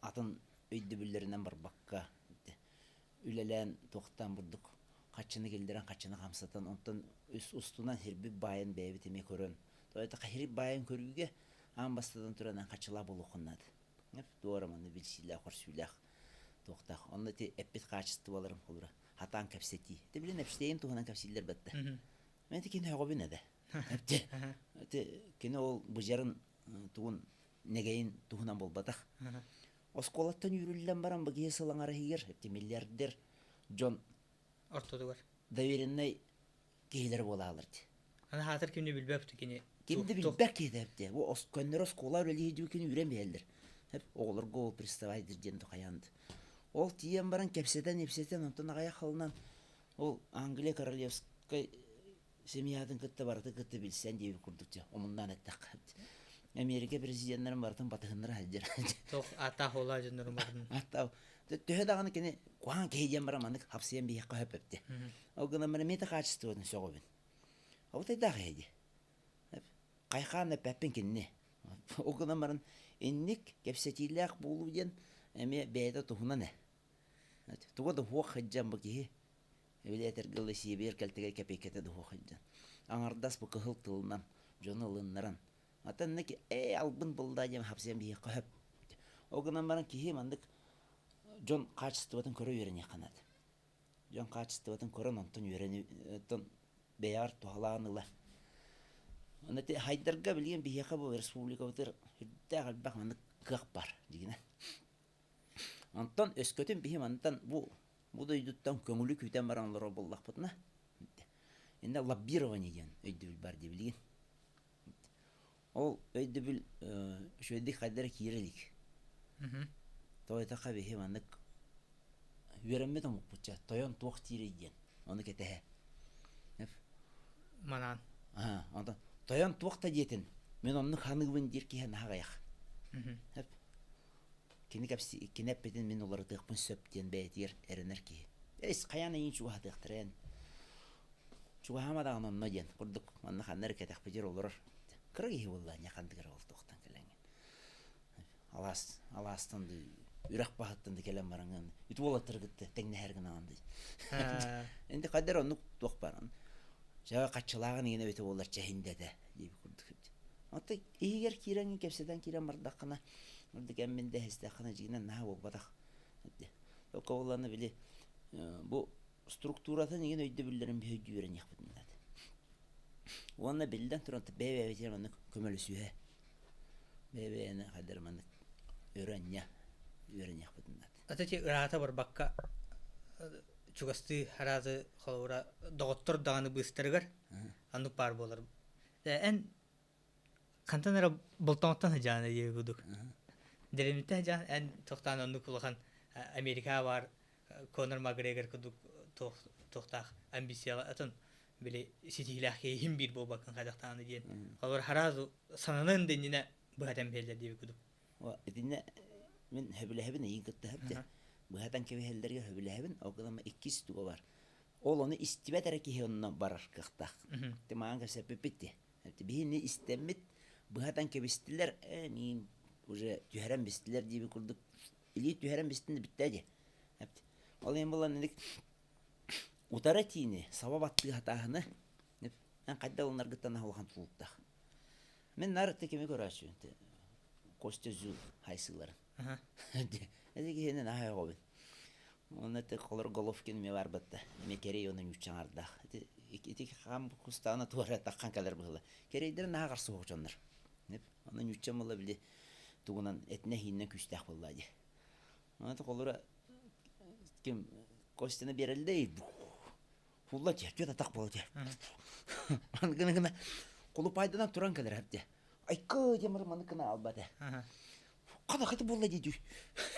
атын өйдөбүллэринэн барбакка үлэлээн туохтаан бурдук хаччыны киллэрэн хаччыны хамсатан онтон устунан сирбит баайын бэйэбит эмиэ көрөн то хирик баайын көрүүгэ аан бастатан туран хаччылаах буолуоххун наада туора маны билсиилээх көрсүүлээх туохтаах онно ити эппит хаачыстыбаларым холура хатаан кэпсэтии ити билин Эпштейн туһунан кэпсииллэр бэтте мен ити кини өҕөбүн эдэ ити кини ол быдьарын тугун нэгэйин туһунан буолбатах Оскуолаттан үүрүллэн баран бу киһи сыл аҥара иһигэр ити миллиардер дьон ортотугар довереннай киһилэр буолаалар дии. Аны хаатыр кимни билбэппит кини. Ким да билбэт киһи дии. Бу көннөрү оскуола үлэлии дии кини үүрэн биһэллэр. Оҕолорго ол приставайдыр диэн тухайаанды. Ол тиийэн баран кэпсэтэн-ипсэтэн онтон аҕыйах халынан ол Англия королевскай семьятын кытта барыты кытта билсэн диэбит курдук дьэ омуннаан эттэххэ Америка президеннэрин барытын батыһыннара сылдьар Туох ааттаах уолаа дьоннорун барытын ааттаах төһө даҕаны кини куһаҕан киһи диэн баран маннык хапсыйан биһиэхэ сөп эбит ол гынан баран мета качествотын сөҕөбүн абытайдаах иһэ дии хайхаан эппэппин кинини ол гынан баран инник кэпсэтиилээх буолуу диэн эмиэ бэйэтэ туһунан ээ туга да суох сылдьан бу киһи Били этэргэ дылы сиэбигэр кэлтэгэй кэпиэккэтэ да суох сылдьан. Аҥардас бу кыһыл тылынан дьону ылыннаран. Атын ээ албын булла диэн хапсыйан биһиэхэ сөп. Ол гынан баран киһи маннык дьон хаачыстыбатын көрө үөрэниэххэ наада. Дьон хаачыстыбатын көрөн онтон үөрэни оттон бэйэҕэр туһалаан ыла. Аны ити хайдарга билигин биһиэхэ бу республикабытыгар сүрдээх элбэх маннык кыах бар дигинэ. Онтон өскөтүн биһи мантан бу бу дойдуттан көҥүлү күүтэн баран олорор буоллахпытына, иннэ лоббирование диэн өйдөбүл бар дии билигин. Ол өйдөбүл үчүгэйдик хайда эрэ киирэ илик. Тоҕо диэтэххэ биһи маннык үөрэммит омукпут тойон туох диирий диэн ону кэтэһэ. Манаан. Онтон тойон туох да диэтин мин оннук ханыыбын диир киһи наһаа аҕыйах. Кини кэпси кини эппитин мин уларытыахпын сөп диэн бэйэтигэр эрэнэр киһи. Эс хайаан эйиин чугаһатыахтара эн. Чугаһаама даҕаны онно диэн курдук манна ханна эрэ кэтэхпитигэр олорор. Кыра киһи буолла не хандыгар ол туохтан кэлэҥҥин. Алаас алаастан да үрэх баһыттан да кэлэн бараҥын үт уолаттары кытта тэҥнэһэр гынаҕын дии. Энди хайдар оннук туох баран. Чэ хаччылааҕын иҥин эбитэ буоллар чэһиндэтэ диэбит курдук. Оттон иһигэр киирэн кэпсэтэн киирэн бардаххына Ордук эн да эһистэххинэ дьиҥинэн наһаа буолбатах. Только буоллаҕына били бу структуратын игин өйдөбүллэрин биһи өйдүү үөрэниэхпитин наада. Уонна биллэн туран бэйэ-бэйэбитигэр маннык көмөлөсүһэ, бэйэ-бэйэни хайдары маннык өрө-анньа үөрэниэхпитин наада. Ата ти ыраата барбакка чугастыы араазы холобура доҕоттор даҕаны быыстарыгар аннык баар буолар. Эн. Хантан эрэ болтоҥоттон сыдьаана диэби курдук. Дэриэбинэттэн сыдьаан эн тохтоон оннук улахан Америкаҕа баар Конор Макгрегор курдук туохтаах амбицияҕа атын били ситиһиилээх киһи иһин биир буолбаккын хайдахтааны диэн. Холобур сразу сананан да иннинэ быһатан биэрэллэр диэби курдук. Итиннэ мин сөбүлэһэбин эйигин кытта сөп быһатан кэбиһэллэргэ сөбүлэһэбин ол гынан иккис туга бар ол ону истибэт эрэ киһи онно барар кыахтаах ти маан кэпсэппиппит дии Биһини истэммит, быһатан кэбистилэр, ээ миин уже түһэрэн бистилэр диэби курдук илии түһэрэн бистин да бүттэ дии. Ол иһин буолан инник утары этиини саба баттыы сатааһыны эн хайдах ылынаргыттан улахан тутулуктаах. Мин наар кими көрөөччүбүн Костя Зю хайсыыларын. Эти киһини наһаа оҕобун. Онно ити холор Головкин эмиэ барбатта. Эмиэ кэрий уонна ньуучча аҥардаах. Ити ити хаан кустаана туора таххан кэлэр быһыла. Кэрийдэр наһаа харсыһыах дьоннор. Онно ньуучча буолла били тугунан этинэ-иһиинэн күүстээх буолла дии. Онно холоро ким Костяны биэрэллэй Хулла дии, түөрт атах буола дии. Аны гына гына кулупаайданан туран кэлэр дии. Айкы диэн баран маны гына албата. Хана хаты буолла дии дүү.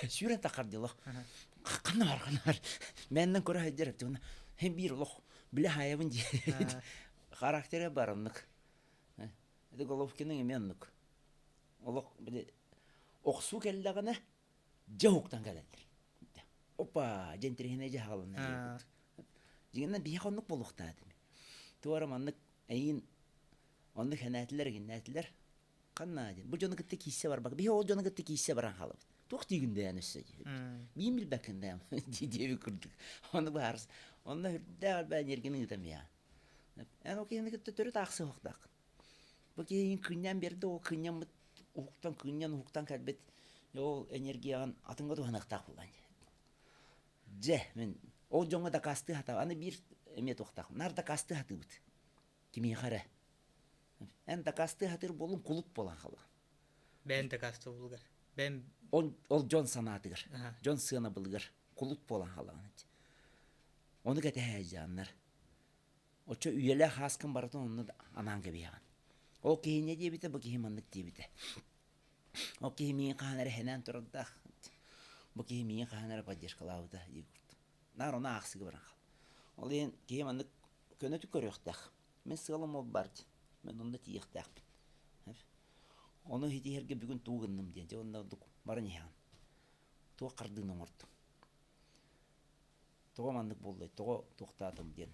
Сүүрэн тахар дии олох. Ханна бар, ханна бар. Мэннэн көрө сылдьар эбит. Уонна һин биир олох билэ хаайабын дии. Характера бар оннук. Это Головкиның эмиэ оннук. Олох били охсуу кэллэҕинэ дьэ уһуктан кэлэллэр. Опа, дьэ интэриэһинэй дьэ хааланна Дьиҥинэн биһиэхэ оннук буолуохтаах этим. Туора маннык эйиин оннук хэнээтилэр игиннээтилэр. Ханна диэн. Бу дьону кытта кииссе барбак. Биһи ол дьону кытта кииссе баран хаалабыт. Туох диигин дээн өссө дии. Биин билбэккин дээн дии диэби курдук. Ону баарыс. Онно үрдээх элбэх энергияны ыытам я. Эн ол киһини кытта төрүт аахсыһыахтааххын. Бу киһи кынньан биэрдэ, ол кынньаммыт уһуктан кынньан уһуктан кэлбит ол энергияҕын атыҥҥа туһаныахтаах буоллаҕын. Дьэ, мин ол дьоҥҥо дакаастыы сатаабын. Аны биир эмиэ туохтаах. Наар дакаастыы сатыыбыт. Кимиэхэ эрэ. Эн дакаастыы сатыыр буолуҥ кулут буолан хаалаҕын. Бэйэн дакаастабылыгар. Бэйэм Ол, ол дьон санаатыгар, дьон сыанабылыгар кулут буолан хаалаҕын. Ону кэтэһээдьааннар. Оччо үйэлээх ааскын барытын онно анаан кэбиһэҕин. Ол киһи инньэ диэбитэ, бу киһи маннык диэбитэ. Ол киһи миигин хаһан эрэ сэнээн турардаах. Бу киһи миигин хаһан эрэ поддержкалаабыта диир курдук. Наар ону аахсыга баран хаал. Ол иһин киһи маннык көнөтүк көрүөхтээх. Мин сыалым ол баар дии. Мин онно тиийиэхтээхпин. Ону ситиһэргэ бүгүн тугу гынным диэн. Дьэ онно ордук баран иһэҕин. Туох хардыыны оҥордум. Тоҕо маннык буоллай, тоҕо туохтаатым диэн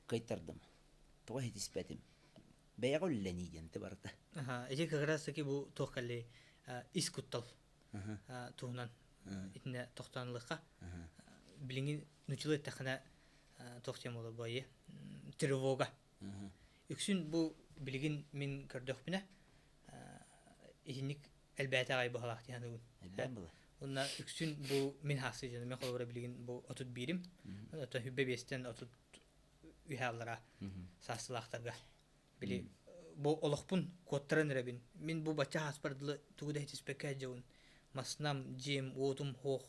кыайтардым. Тоҕо ситиспэтим. Бэйэҕэ үллэнии диэн ты барыта. Ити как раз таки бу туох кэллэй ис куттал туһунан итиннэ тохтоон ылыахха. Билиҥҥи нуччалыы эттэххинэ туох диэн буолар буолуой тревога. Үксүн бу билигин мин көрдөхпүнэ итинник элбээтэ аҕай быһалаах дии саныыбын. Элбээн была. Уонна үксүн бу мин хаасты дьоно мен холобура билигин бу 31-им. Оттон хүббэ биэстэн 33 аллара саастылаахтарга. Били бу олохпун куоттаран эрэбин. Мин бу бачча хааспар дылы тугу да хитиспэккэ дьабын. Маснам, дьиэм, уотум, хуох,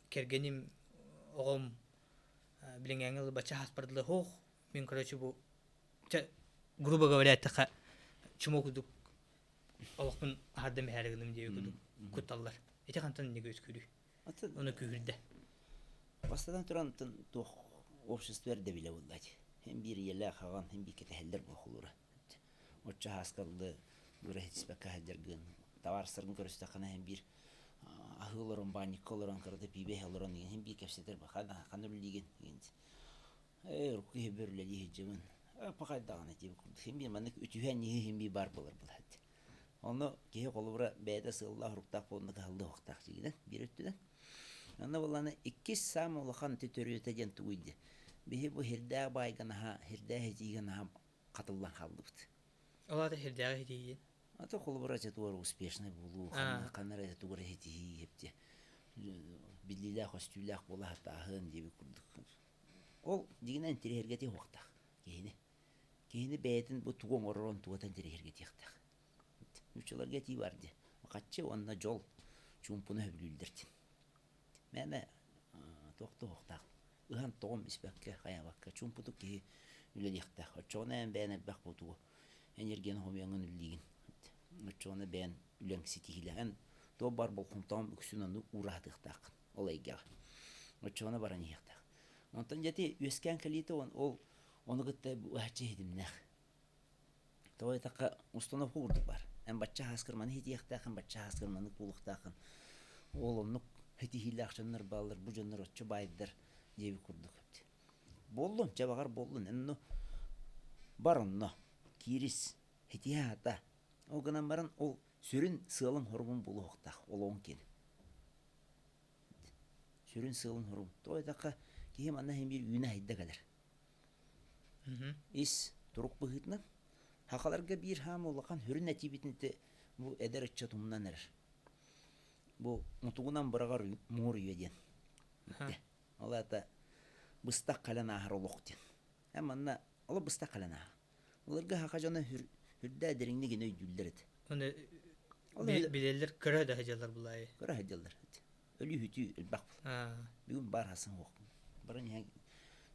кэргэним, оҕом билиҥээҥи ылы бачча хааспар дылы хуох. Мин короче бу грубо говоря эттэххэ чмо курдук олохпун аһарда мэһээри гыным диэби курдук кутталлар. Ити хантан иннигэ үскүүрүй? Ону күүһүрдэ. Бастатан туран туох общество эрдэбилэ буолла ити. Һин биир ийэлээх аҕан, һин биир кэтэһэллэр буоллулара. Оччо ааскаллы дура хитиспэккэ сылдьаргын, табаарыстаргын көрүстэххинэ һин биир аһыы олорон, баанньыкка олорон, кырата пиибэ иһэ олорон һин биир кэпсэтэр ханна үлэлиигин Ээ, урукку киһи бөрүлэлии сылдьабын. Пахай даҕаны дии курдук. Син биир маннык үтүһэн иһи син биир баар буолар буолаат. Ону киһи холобура бэйэтэ сыаллаах-соруктаах буолна кыһаллыы уохтаах дьиҥинэн, биир өттүнэн. Онно буоллаҕына иккис саамай улахан ити төрүөтэ диэн тугуй диye. Биһи бу хирдээх баайга наһаа, хирдээх этиигэ наһаа хатыллан хааллыбыт. Ол аата хирдээҕи этии диэн. Ата холобура ити тугу эрэ успешный буолуу, ханна эрэ тугу эрэ ситиһии диye. Биллиилээх, көстүүлээх буола сатааһын диэбит курдук. Ол дьиҥинэн интэриэһиргэтиэх уохтаах киһини. Киһини бэйэтин бу тугу оҥорорун тугата интэриэһиргэтиэхтээх. Нууччаларга этии баар дии. Хаччы уонна дьол чуумпуну сөбүлүүллэр диэн. Мээнэ туох да уохтаах. Ыһан-тоҕон испэккэ, хайаабакка чуумпутук киһи үлэлиэхтээх. Оччоҕуна эн бэйэн элбэх буотугу. Энергияны хомуйаҥҥын үллиигин. Оччоҕуна бэйэн үлэҥ ситиһиилэһэн, туох баар болҕомтоҕун үксүн оннук уураһатыахтааххын ол эйгэҕэ. Оччоҕуна баран иһиэхтээх. Онтон дьэ ити үөскээн кэлиитэ ол ону кытта быһаччы иһитимнээх. Тоҕо диэтэххэ, установка курдук баар. Эн бачча аһааскар маны иһитиэхтээххин, бачча аһааскар маннык буолуохтааххын. Ол оннук ситиһиилээх дьоннор бааллар, бу дьоннор оччо баайдар диэбит курдук. Буоллун, чэ баҕар буоллун, эн бар онно, киирис, итиһэ аһата. Ол гынан баран ол сүрүн сыалын-соругун булуохтаах олоҕун киэнэ. Сүрүн сыалын-соругун. Тоҕо диэтэххэ, киһи манна иһин биир үүнэ-сайда кэлэр. Ис турук быһыытынан сахаларга биир хаама улахан сүрүн этиибитин ити бу эдэр ыччат умнан эрэр. Бу мутугунан быраҕар муҥур үйэ диэн. Ол аата быстах кэлэн ааһар олох диэн. Эн манна олох быстах кэлэн ааһар. Былыргы саха дьоно үрдээ дириҥник ини өйдүүллэр этэ. Оны билэллэр көрө да сылдьаллар булаайы. Көрө сылдьаллар. Өлүү-сүтүү элбэх был. Бүгүн бар хасан суох. Баран иһэн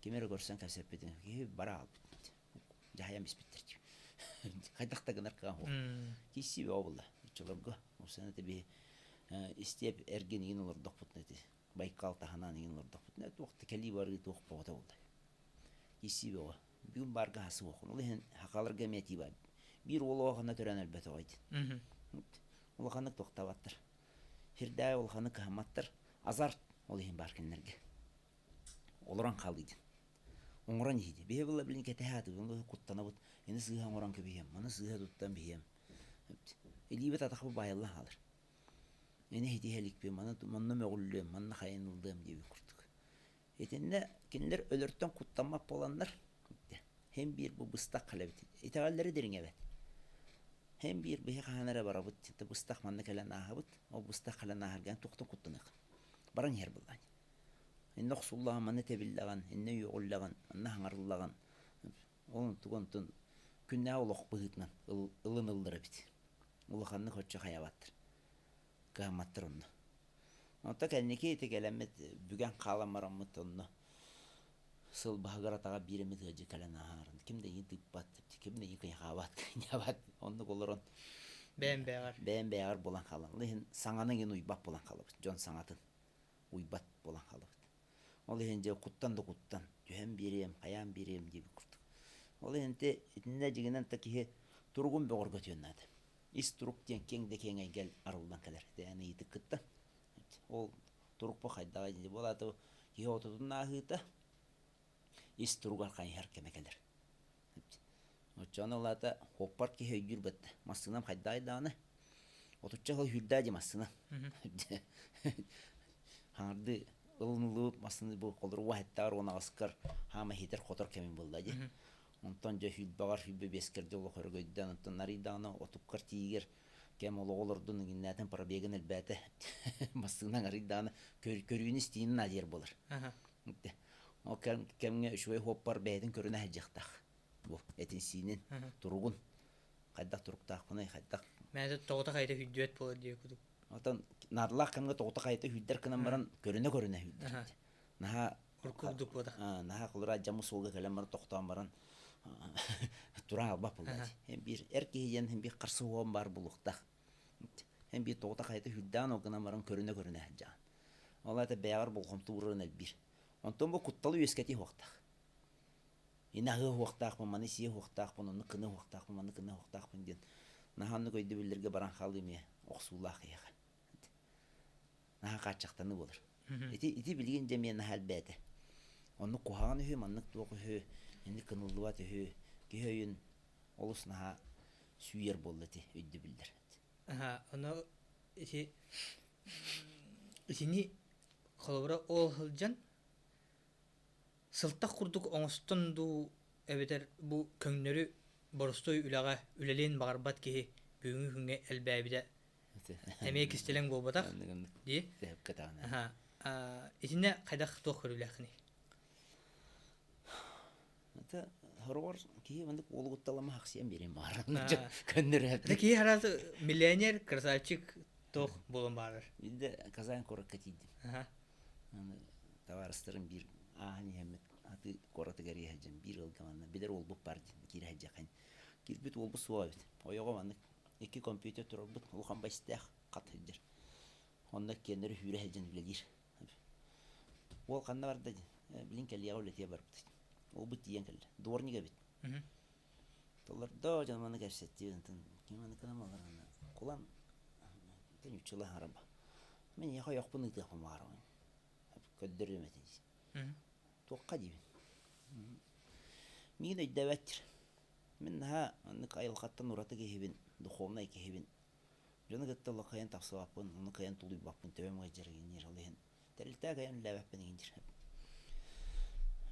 кими эрэ көрсөн кэпсэппитин киһи бара хаалбыт. Дьаһайан биспиттэр. Хайдах да гынар кыаҕа суох. Кииссии бөҕө буолла. Оччолорго Усана би истиэп эргин игин олордохпутуна ити Байкал таһынан игин олордохпутуна туох да кэлии барыы туох боҕото буолла. Кииссии бөҕө. Бүгүн баарга хасы суох. Ол иһин хахаларга эмиэ этии баар. Биир уол оҕо төрөөн өлбөтөҕө ити. Улаханнык тохтообаттар. Сирдээҕи улаханнык кыһамматтар. Азарт ол иһин баар кинилэргэ. Олорон хаалыы диэн. Оҥорон иһии. Биһи была билин кэтэһэ атыбын куттанабыт. Ини сыыһа оҥорон кэбиһиэм, маны сыыһа туттан биһиэм. Илиибит атахпыт баайыллан хаалар. Ини итиһэ иликпин, маны манна мөҕүллүөм, манна хайыныллыам диэбит курдук. Итиннэ кинилэр өлөртөн куттаммат буоланнар, һин биир бу быстах кэлэбит. Итэҕэллэри дириҥэбэт. Һин биир биһи хаһан эрэ барабыт, быстах манна кэлэн ааһабыт, ол быстах кэлэн ааһарган туохтан куттаныах. Баран иһэр былаан. Иннэ охсуллаҕын, манна тэбиллэҕин, иннэ үөҕүллэҕин, манна хаҥарыллаҕын. Ол онтук онтун күннээҕи олох быһыытынан ылыныллар эбит. Улаханнык оччо хайабаттар. Кыһамматтар онно. Онто кэнники ити кэлэммит бүгэн хаалан бараммыт онно сыл баһыгар атаҕа биир эмит ыалдьыт кэлэн ааһарын ким да иһин тыыппат, ким да иһин кыйахаабат, кыйнаабат. Оннук олорон бэйэм бэйэҕэр бэйэм бэйэҕэр буолан хаалан. Ол иһин саҥаны иҥин уйбат буолан хаалабыт. Дьон саҥатын уйбат буолан хаалабыт. Ол иһин дьэ куттан да куттан, түһэн биэриэм, хайаан биэриэм диэбит курдук. Ол иһин ити итиннэ дьиҥинэн да киһи туругун бөҕөргөтүөн наада. Ис турук диэн киэҥ да киэҥ эйгэл арыллан кэлэр. Ити ыйытык кытта. Ол турукпу хайдаҕай дии буолаата киһи отутун ааһыыта ис туругар хайыһар кэмэ кэлэр. Оччоҕуна ол аата хоппар киһи өйдүүр бытта. Массыынам хайдаҕай даҕаны отучча сыл сүүрдээ дии массыына. Хаҥардыы ылыныллыбыт массыына бу холоруга уһаттаҕар уон аҕыскар хаама иһитэр-хотор кэмим буолла дии. Онтон дьэ сүүрбэҕэр 25-кэр дьэ олох өрөгөйдөөн онтон арыйдаҕына отуккар тиийигэр кэм олоҕу олордун иҥиннээтин пробегын элбээтэ массыынаҥ арыйдаҕына көрүүнү истиини наадыйар буолар. Ол кэмҥэ үчүгэй хуоппар бэйэтин көрүнэ сылдьыахтаах. Бу этин-сиинин, туругун хайдах туруктаахпыный, хайдах Мээнэ тоҕото хайта хүддүөт буолар диye кудук. Отон наадалаах кэмҥэ тоҕото хайта хүддэр гынан баран көрүнэ-көрүнэ хүддэр. Наһаа Курдук буота. Наһаа кулура дьамы суолга кэлэн баран тохтоон баран туран албах буолла. Биир эр киһи диэн биир харсы уон баар булуохтаах. Эн биир тоҕото хайта хүрдээн ол гынан баран көрүнэ-көрүнэ сылдьаҕын. Ол аата бэйэҕэр болҕомто уурарын элбиир. Онтон бу кутталы үөскэтии уохтаах. Ини аһыы уохтаахпын, маны сиэ уохтаахпын, онну кыны уохтаахпын, маны кыны уохтаахпын диэн наһаа оннук өйдөбүллэргэ баран хаалыы эмиэ охсуулаах киһиэхэ. Наһаа хааччахтаныы буолар. Ити ити билигин дьэ эмиэ наһаа элбээтэ. Оннук куһаҕан үһү, маннык туох үһү, инник кыныллыбат үһү, киһи өйүн олус наһаа сүүйэр буолла ити өйдөбүллэр. Аха, ону ити итини холобура ол сылдьан сылтах курдук оҥостон дуу эбэтэр бу көҥнөрү боростуой үлэҕэ үлэлиэн баҕарбат киһи бүгүҥҥү күҥҥэ элбээбитэ эмиэ кистэлэҥ буолбатах дии. Аха, итиннэ хайдах туох көрүүлээххиний? Это хороҕор киһи маннык уолугутталама хахсыйан биэриэн баҕарар. Көннөрөөт. Киһи харааты миллионер, красавчик туох буолан баарар. Биирдэ Казань куоракка тиийдим. Табаарыстарым биир ааһан иһэммит аты куоратыгар иһэ сылдьан биир ыалга манна билэр уолбут бар диэн киирэ сылдьаххын. Киирбит уолбут суох эбит. Ойоҕо маннык икки компьютер турарбыт улахан байстаах хат сылдьар. Онно иккиэннэри сүүрэ сылдьан үлэлиир. Уол ханна барда диэн, билин кэлиэҕэ үлэтиэ барбыт. Уолбут тиийэн кэллэ. Дворник эбит. Толордо дьон маны кэпсэттии онтон ким маны кынан баларына кулан ньуччула хараба. Мин эйиэхэ ойохпун ыытыахпын баҕарабын. Көрдөрүөм этэ дии. Туохха диибин. Миигин өйдөөбөттөр. Мин наһаа оннук айылҕаттан ураты киһибин, духовнай киһибин. Дьону кытта олох кыайан тахсыбаппын, ону кыайан тулуйбаппын, төбөм ыалдьар игинниир ол иһин тэрилтэ кыайан үлэлээбэппин игин диир.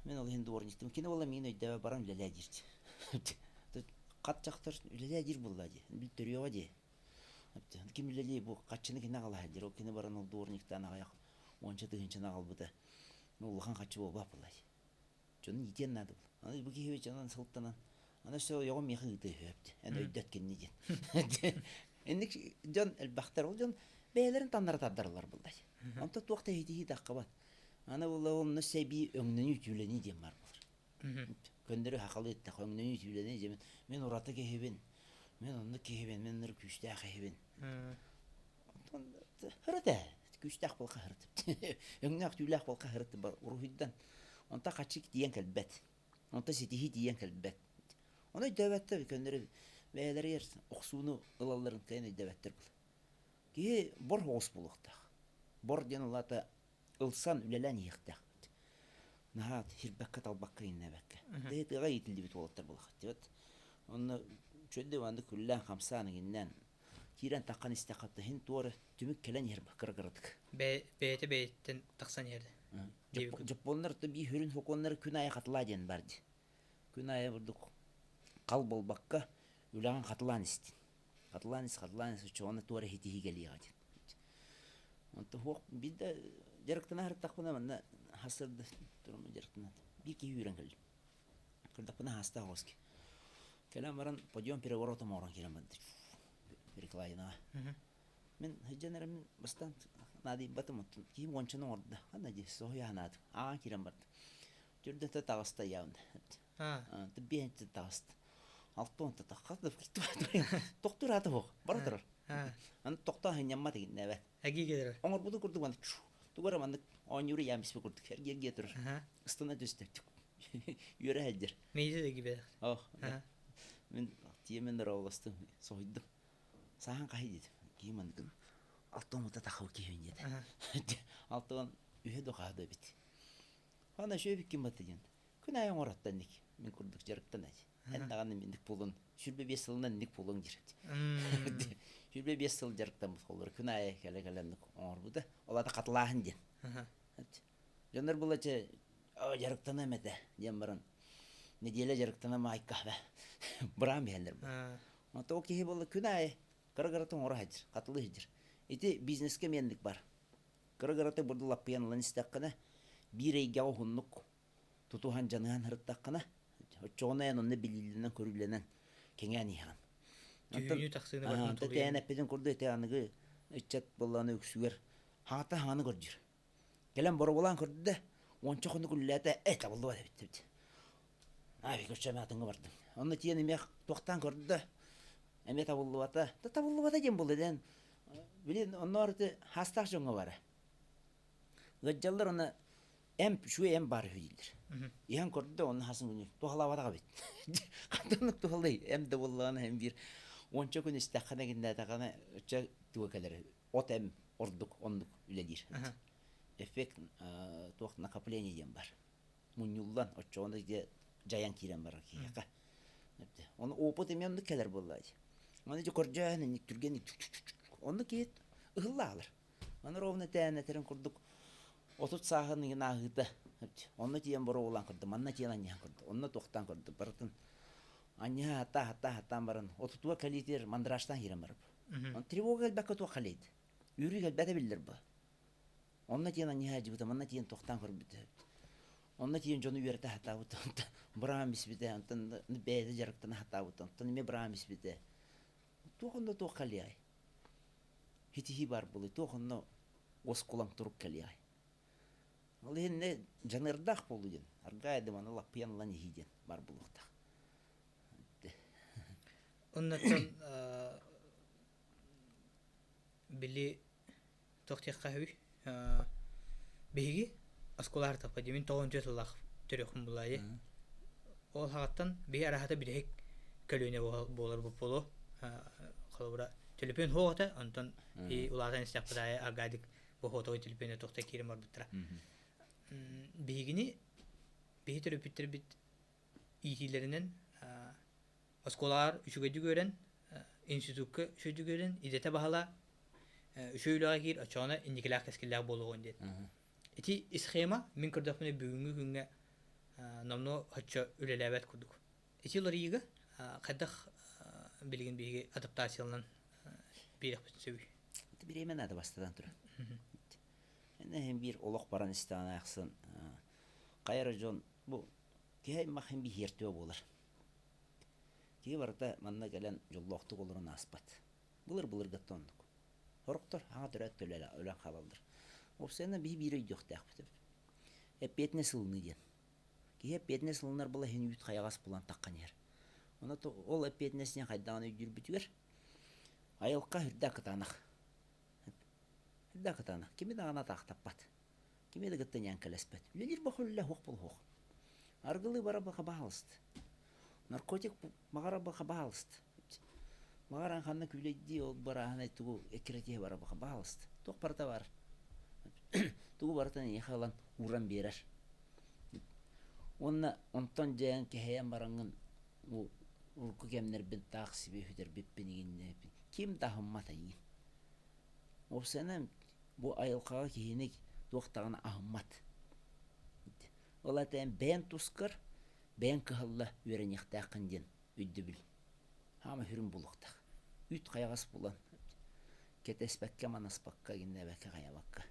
Мин ол иһин дворниктым. Кини буолла миигин өйдөөбө баран үлэлээ диир. Хат дьахтар үлэлээ диир буолла дии. Бил төрүөҕэ дии. Ким үлэлии бу хаччыны кини аҕалаһа диир. Ол кини баран ол дворниктаан аҕыйах уонча тыһыынчаны аҕалбыта. Улахан хаччы буолбат буолла дии. Дьону иитиэн наада буолла. Аны бу киһи дьонун сылтанан, аны өссө ойоҕум миэхэ ыытыа үһү эн өйдөт кинини диэн. Инник дьон элбэхтэр. Ол дьон бэйэлэрин таннара тардарлар буллай. Онто туох да иһитиһии таххабат. Аны буолла онно сэбии өҥнөнүү түүлэнии диэн бар буолар. Көннөрү хахалы иттэх өҥнөнүү түүлэнии диэн мин ураты киһибин, мин оннук киһибин, мин ныр күүстээх киһибин. Онтон хырыт ээ, күүстээх буолха хырыт. Өҥнөөх түүлээх буолха хырыт бар уруһуйдан. Онто хаччык тиийэн кэлбэт. Онто ситиһии тиийэн кэлбэт. Ону өйдөөбөттөр көннөрү бэйэлэригэр охсууну ылалларын кыайан өйдөөбөттөр был. Киһи бор оҕус буолуохтаах. Бор диэн улаата ылсан үлэлээн иһиэхтээх. Наһаа сирбэккэ-талбакка иҥнэбэккэ. Тыһы тыаҕа иитиллибит уолаттар буолахат. Онно чөддө маннык күллээн хамсаан иҥиннээн киирэн таххан истэххэ иһин туора түмүк кэлэн иһэр кыра-кыратык. Бэйэтэ бэйэттэн тахсан иһэр. Дьоппуоннар бии хүрүн сокуоннары күн аайы хатылаа диэн бар дии. Күн аайы бурдук хал буолбакка үлэҕин хатылаан истин. Хатылаан ис, хатылаан ис, оччоҕуна туора иһитиһии кэлиэҕэ диэн. Онтон суох биирдэ дьарыктана сырыттахпына манна хасырда туруммут дьарыктана биир киһи үүрэн кэллим. Кырдахпына хаастаах оҕус Кэлэн баран подъем переворотом оҥорон киирэн барда. Перекладинаҕа. Мин сылдьан эрэммин бастаан наадыйбатым оттон киһим уончаны оҥордо. Ханна дии соһуйа санаатым. Ааҕан киирэн барда. Түрдэтэ таҕыста явно. Биэнчэ таҕыста. Алта уонта тахха тохтуур аата суох бара турар. Аны тохтоо сынньаммат игиннээбэт. Эгии келер. Оҥорбутун курдук маннык тугу эрэ маннык оонньууру яам испит курдук эргиэргиэ турар. Ыстана түстэ. Үөрэ сылдьар. Мейде да гибе. Ох. Мин тиэмэн дороолостум, соһуйдум. Сааһан хаһый дедим. Киһи манныгын 60 тахау киһи диэтэ. 60 үһэ да хаһа да эбит. Ана үчүгэй ким бата диэн. Күн аайы оҥороттон ник. Мин курдук дьарыктан ай. Эн даҕаны минник буолун. 25 сылынан ник буолуҥ диир. 25 сыл дьарыктаммыт холлор күн аайы кэлэ-кэлэн оҥорбута. Ол ата хатылааһын диэн. Дьоннор була чэ дьарыктаныам этэ диэн баран неделя дьарыктана маайка быраан биһэллэр бу. Онто ол киһи буолла күн аайы кыра-кырата оҥоро сылдьар, хатылыы сылдьар. Ити бизнеске эмиэнник бар. Кыра-кырата бурду лаппыйан ылан истэххинэ, биир эйгэҕэ уһуннук тутуһан дьаныһан сырыттаххына, оччоҕуна эн онно билиилэнэн-көрүүлэнэн кэҥээн иһэҕин. Түүнү тахсыыны барытын Онтон тээн эппитин курдук ити аныгы ыччат буоллаҕына үксүгэр хаҥата хаҥаны көрдүүр. Кэлэн боруобалаан көрдө да, уонча хонук үлэлээтэ, э табыллыбат эбит эбит. Аай, көрсө эмэ атыҥҥа бардым. Онно тиийэн эмиэ туохтаан көрдө да, эмиэ табыллыбата. Да табыллыбата диэн буолла диэн Били онноор ити хаастаах дьоҥҥо бара. Ыалдьаллар уонна эмп, үчүгэй эмп баар үһү дииллэр. Иһэн көрдө, онно хасын күнү туһалаабатах эбит. Хантан туһалый? Эм да буоллаҕына һин биир уонча күн истэххинэ гиннээтэҕинэ оччо туга кэлэр. От эм ордук оннук үлэлиир. Эффект туох накопление диэн бар. Мунньуллан оччоҕуна дьайан киирэн барар киһиэхэ. Ону опыт эмиэ оннук кэлэр буолла дии. Аны дьэ көрдьөөн инник түргэнник оннук киһи ыһылла аалар. Аны ровно тээн этэрин курдук 30 сааһын иһин ааһыыта онно тиийэн боруобалаан көрдө, манна тиийэн анньыһан көрдө, онно туохтаан көрдө, барытын анньыһа хаттаа хаттаа хаттаан баран отутуга кэлиитигэр мандражтаан киирэн барып. Он тревога кэлбэккэ туох кэлиит. Үүрүү кэлбэтэ биллэр бу. Онно тиийэн анньыһа дьыбыта, манна тиийэн туохтаан көрбүтэ. Онно тиийэн дьону үөрэтэ сатаабыт, онтон быраам испитэ, онтон бэйэтэ дьарыктана сатаабыт, онтон эмиэ быраам испитэ. Туох онно туох кэлиэй? Хитиһии баар буолуй, туох онно уоскулаҥ турук кэлиэй? Ол иһин дьаныардаах буолуу диэн, аргаайдым аны лаппыйан ылан иһии диэн баар буолуохтаах. Оннуттан били туох диэххэ үһүй биһиги оскуола артаппа дии мин 94 сыллаах төрүөхпүн булаайы ол хаҕаттан биһи араһата бүтэһик көлүөнэ буолар буолуо холобура төлөпүөн суох этэ онтон и улаатан истэхпит аайы аргадик бу хотовой төлөпүөнэ туохта киирэн барбыттара биһигини биһи төрөппүттэрбит иитиилэринэн оскуолаҕар үчүгэйдик үөрэн, институкка үчүгэйдик үөрэн, идэтэ баһылаа, үчүгэй үлэҕэ киир, оччоҕуна инникилээх кэскиллээх буолуоҕун диэн. Ити схема мин көрдөхпүнэ бүгүҥҥү күҥҥэ номнуо оччо үлэлээбэт курдук. Ити уларыйыыга хайдах билигин биһиги адаптацияланан биэриэхпитин сөбүй? Ити бириэмэ наада бастатан туран. Эн биир олох баран истэҕин ахсын хайа эрэ дьон бу киһи аймах иһин биһиэртүө буолар. Киһи барыта манна кэлэн дьоллоохтук олорон ааспат. Былыр-былыргыттан оннук. Сорохтор аҥа төрөөт да өлөн хаалаллар. Уопсайынан биһи биир өйдүөхтээхпит эбит. Эппиэтинэс ылыныы диэн. Киһи эппиэтинэс ылынар була иһин үүт хайаҕас булан таххан иһэр. Ону ол эппиэтинэсинэн хайдаҕын өйдүүрбүтүгэр айылҕа үрдээх кытаанах. Үрдээх кытаанах. Кими даҕаны атаахтаппат. Кими да кытта ньээҥкэлэспэт. Үлэлиир бохуллэ суох буолуох. Аргылыы бара баалыст. Наркотик баҕара баалыст. Баҕаран ханна күүлэйдии ол барааһынай тугу эккирэтиһэ бара баалыст. Туох барыта бар. Тугу барытын эйиэхэ ылан ууран биэрэр. Уонна онтон дьээн кэһэйэн бараҥҥын урукку кэмнэрбин таах сибиэ сүтэрбиппин игиннэппин. Ким да аһыммат эйиин. Уопсайынан бу айылҕаҕа киһини туох даҕаны аһыммат. Ол аата эн бэйэҥ тускар, бэйэҥ кыһалла үөрэниэхтээххин диэн өйдөбүл. Хаама сүрүн буолуохтаах. Үүт хайаҕас булан, кэтэспэккэ, манаспакка, гиннээбэккэ, хайабакка.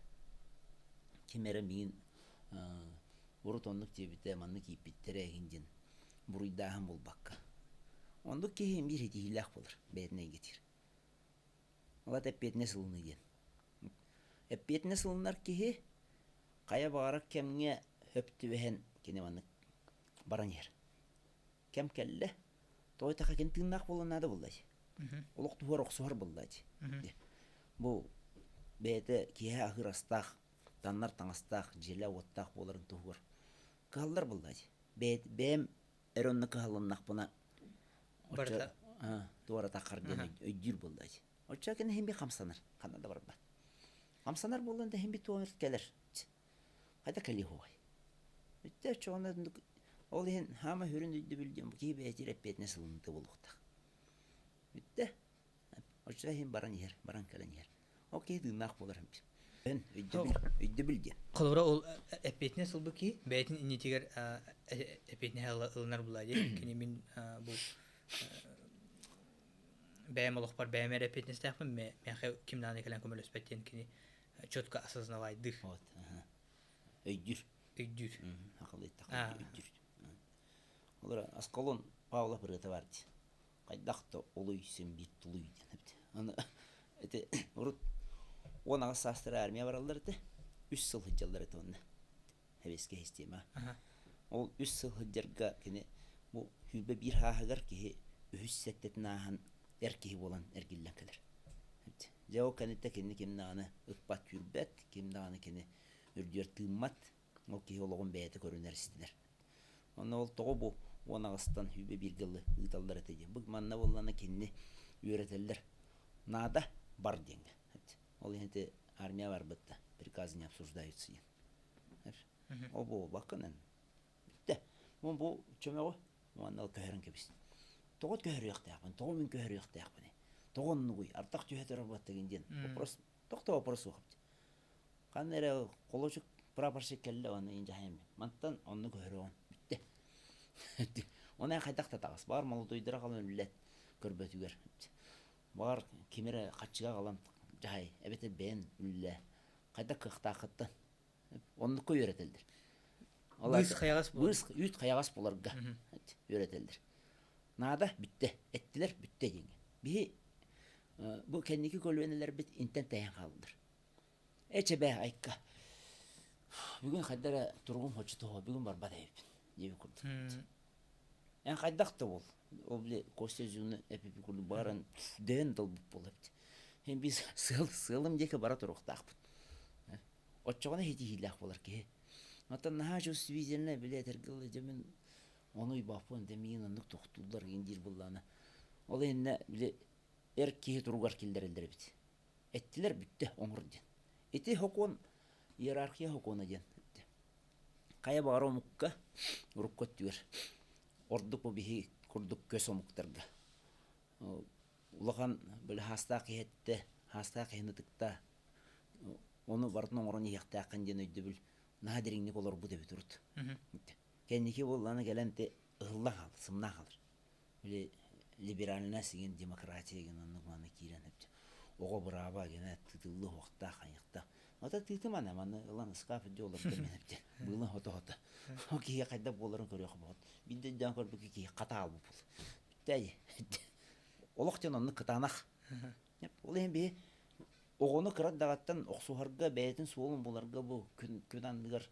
Ким эрэ миигин урут оннук диэбитэ, маннык ииппиттэрэ эһин диэн буруйдааһын буолбакка. Оннук киһи биир ситиһиилээх буолар бэйэтин эйгэтигэр. Ол аата эппиэтинэс ылыныы диэн. Эппиэтинэс ылынар киһи хайа баҕарар кэмҥэ сөп түбэһэн кини маннык баран иһэр. Кэм кэллэ, тоҕо диэтэххэ кини тыыннаах буолуон наада буолла дии. Олох туһугар охсуһар буолла дии. Бу бэйэтэ киэһэ аһыыр астаах, таннар таҥастаах, дьиэлээх-уоттаах буоларын туһугар кыһаллар буолла дии. Бэйэм эрэ онно кыһаллыннахпына Барыта туора таххар диэн өйдүүр буолла дии. Оччо кини иһин би хамсанар, ханна да барбат. Хамсанар буоллун да иһин би туох кэлэр. Хайда кэлиэ хуой. Үттэ оччоҕуна ол иһин хаама хүрүн өйдөбүл диэн бу киһи бэйэтигэр эппиэтинэс ылыныыта буолуохтаах. Бүттэ. Оччо иһин баран иһэр, баран кэлэн иһэр. Ол киһи тыыннаах буолар өйдөбүл, өйдөбүл диэн. Холобура ол эппиэтинэс ылбыт киһи бэйэтин иннитигэр эппиэтинэһи ылынар буолаа дии. Кини мин бу бэйэм олохпор бэйэм эрэ эппиэтинэстээхпин, миэхэ ким даҕаны кэлэн көмөлөспөт диэн кини четко осознавайдыыр. Вот, өйдүүр. Өйдүүр. Акылыйтах өйдүүр. Олор Аскалон Павлов ырыата бар дии. Хайдах да олуй син биир тулуй диэн эбит. Аны ити урут 18 саастара армия бараллар этэ. Үс сыл сылдьаллар этэ онно. Сэбиэскэй система. Ол үс сыл сылдьарга кини бу 21 сааһыгар киһи үһүс сэттэтин ааһан эр киһи буолан эргиллэн кэлэр. Дьэ ол кэнниттэн кини ким даҕаны ыппат түүрбэт, ким даҕаны кини үрдүгэр тыыммат, ол киһи олоҕун бэйэтэ көрүнэр истинэр. Онно ол тоҕо бу 18-тан 21 дылы ыыталлар этэ диэн. Бу манна буоллаҕына кинини үөрэтэллэр. Наада бар диэҥҥэ. Ол иһин ити армия барбыт да приказы не обсуждаются диэн. Ол буолбаккын Бүттэ. Бу бу чөмөҕү уонна ол көһөрөн кэбис. Тоҕо көһөрүөхтээхпин, тоҕо мин көһөрүөхтээхпиний? Тоҕо оннугуй? Ардах түһэ турар буолтагын диэн вопрос тохто вопрос суох эбит. Ханна эрэ холочук прапорщик кэллэ уонна иин дьаһайым. Мантан онну көһөрөҕүн. Бүттэ. Оны хайдах да таҕыс. Баҕар молодойдара халан үллэт көрбөтүгэр. Баҕар ким эрэ хаччыга аҕалан дьаһай, эбэтэр бэйэн үллээ. Хайдах кыахтааххыттан Оннукка үөрэтэллэр. Быыс хайаҕас Быыс үүт хайаҕас буларга үөрэтэллэр. Наада бүттэ, эттилэр бүттэ диэҥҥэ. Биһи бу кэнники көлүөнэлэрбит интэн тэйэн хааллылар. Эчэбээ айка. Бүгүн хайда эрэ туругум хоччутуһуо, бүгүн барбат эбиппин диэбит курдук. Эн хайдах да бол. Ол били Костя Зюны эпипи курдук баран дөйөн долбут буолар эбит. Һин биир сыал сыалым диэки бара туруохтаахпыт. Оччоҕуна ситиһиилээх буолар киһи. Оттон наһаа чувствительнай били этэргэ дылы дьэ мин ону уйбаппын дэ миигин оннук тохтууллар гин диир буоллаҕына. Ол иһиннэ били эр киһи туругар киллэрэллэр эбит. Эттилэр бүттэ оҥор диэн. Ити сокуон иерархия сокуона диэн. Хайа баҕар омукка урукку өттүгэр ордук бу биһи курдук көс омуктарга улахан били хаастаах киһи эттэ, хаастаах киһини ытыкта, ону барытын оҥорон иһиэхтээххин диэн өйдөбүл наһаа дириҥник олорбут эбит урут. Кэнники буоллаҕына кэлэн ити ыһыллан хаалар, сымнаан хаалар. Били либеральность игин демократия игин оннук манна киирэн оҕо бырааба гэнэ тыытыллы уохтаах хайыахтаах. Ата тыытымана маны ылан ыскаап үрдү олордо мен эбит. Быылын хото-хото. Ол киһи хайдах буоларын көрүөх боҕот. Биирдэ өйдөөн көрбүккэ киһи хата аалбыт буол. Бүттэй. Олох диэн оннук кытаанах. Ол иһин биһи оҕону кыра даҕаттан охсуһарга, бэйэтин суолун буларга бу күн, күн анныгар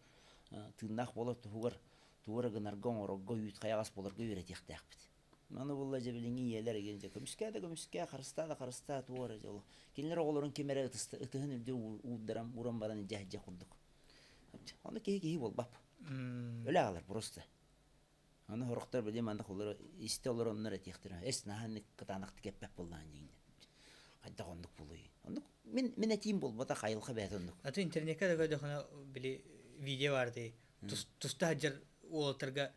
тыыннаах буолар туһугар тугу эрэ гынарга, оҥорорго, үүт хайаҕас буоларга үөрэтиэхтээхпит. Аны булла дьэ билиҥҥи ийэлэр игин дьэ көмүскээ да көмүскээ, харыстаа да харыстаа туох эрэ дьолу. Кинилэр оҕолорун ким эрэ ытыһын үрдү уурдаран ууран баран дьэ дьэ курдук. Ону киһи киһи буолбап. Өлө аҕалар просто. Аны сорохтор били маннык олоро истэ олороннор этиэхтэрэ эс наһаа кытаанахтык эппэт буоллаҕын диэн. Хайдах оннук буолуй? Оннук мин мин этиим буолбатах айылҕа бэйэтэ оннук. Аты интернекка да көрдөхүнэ били видео баар дии. Туста сылдьар уолаттарга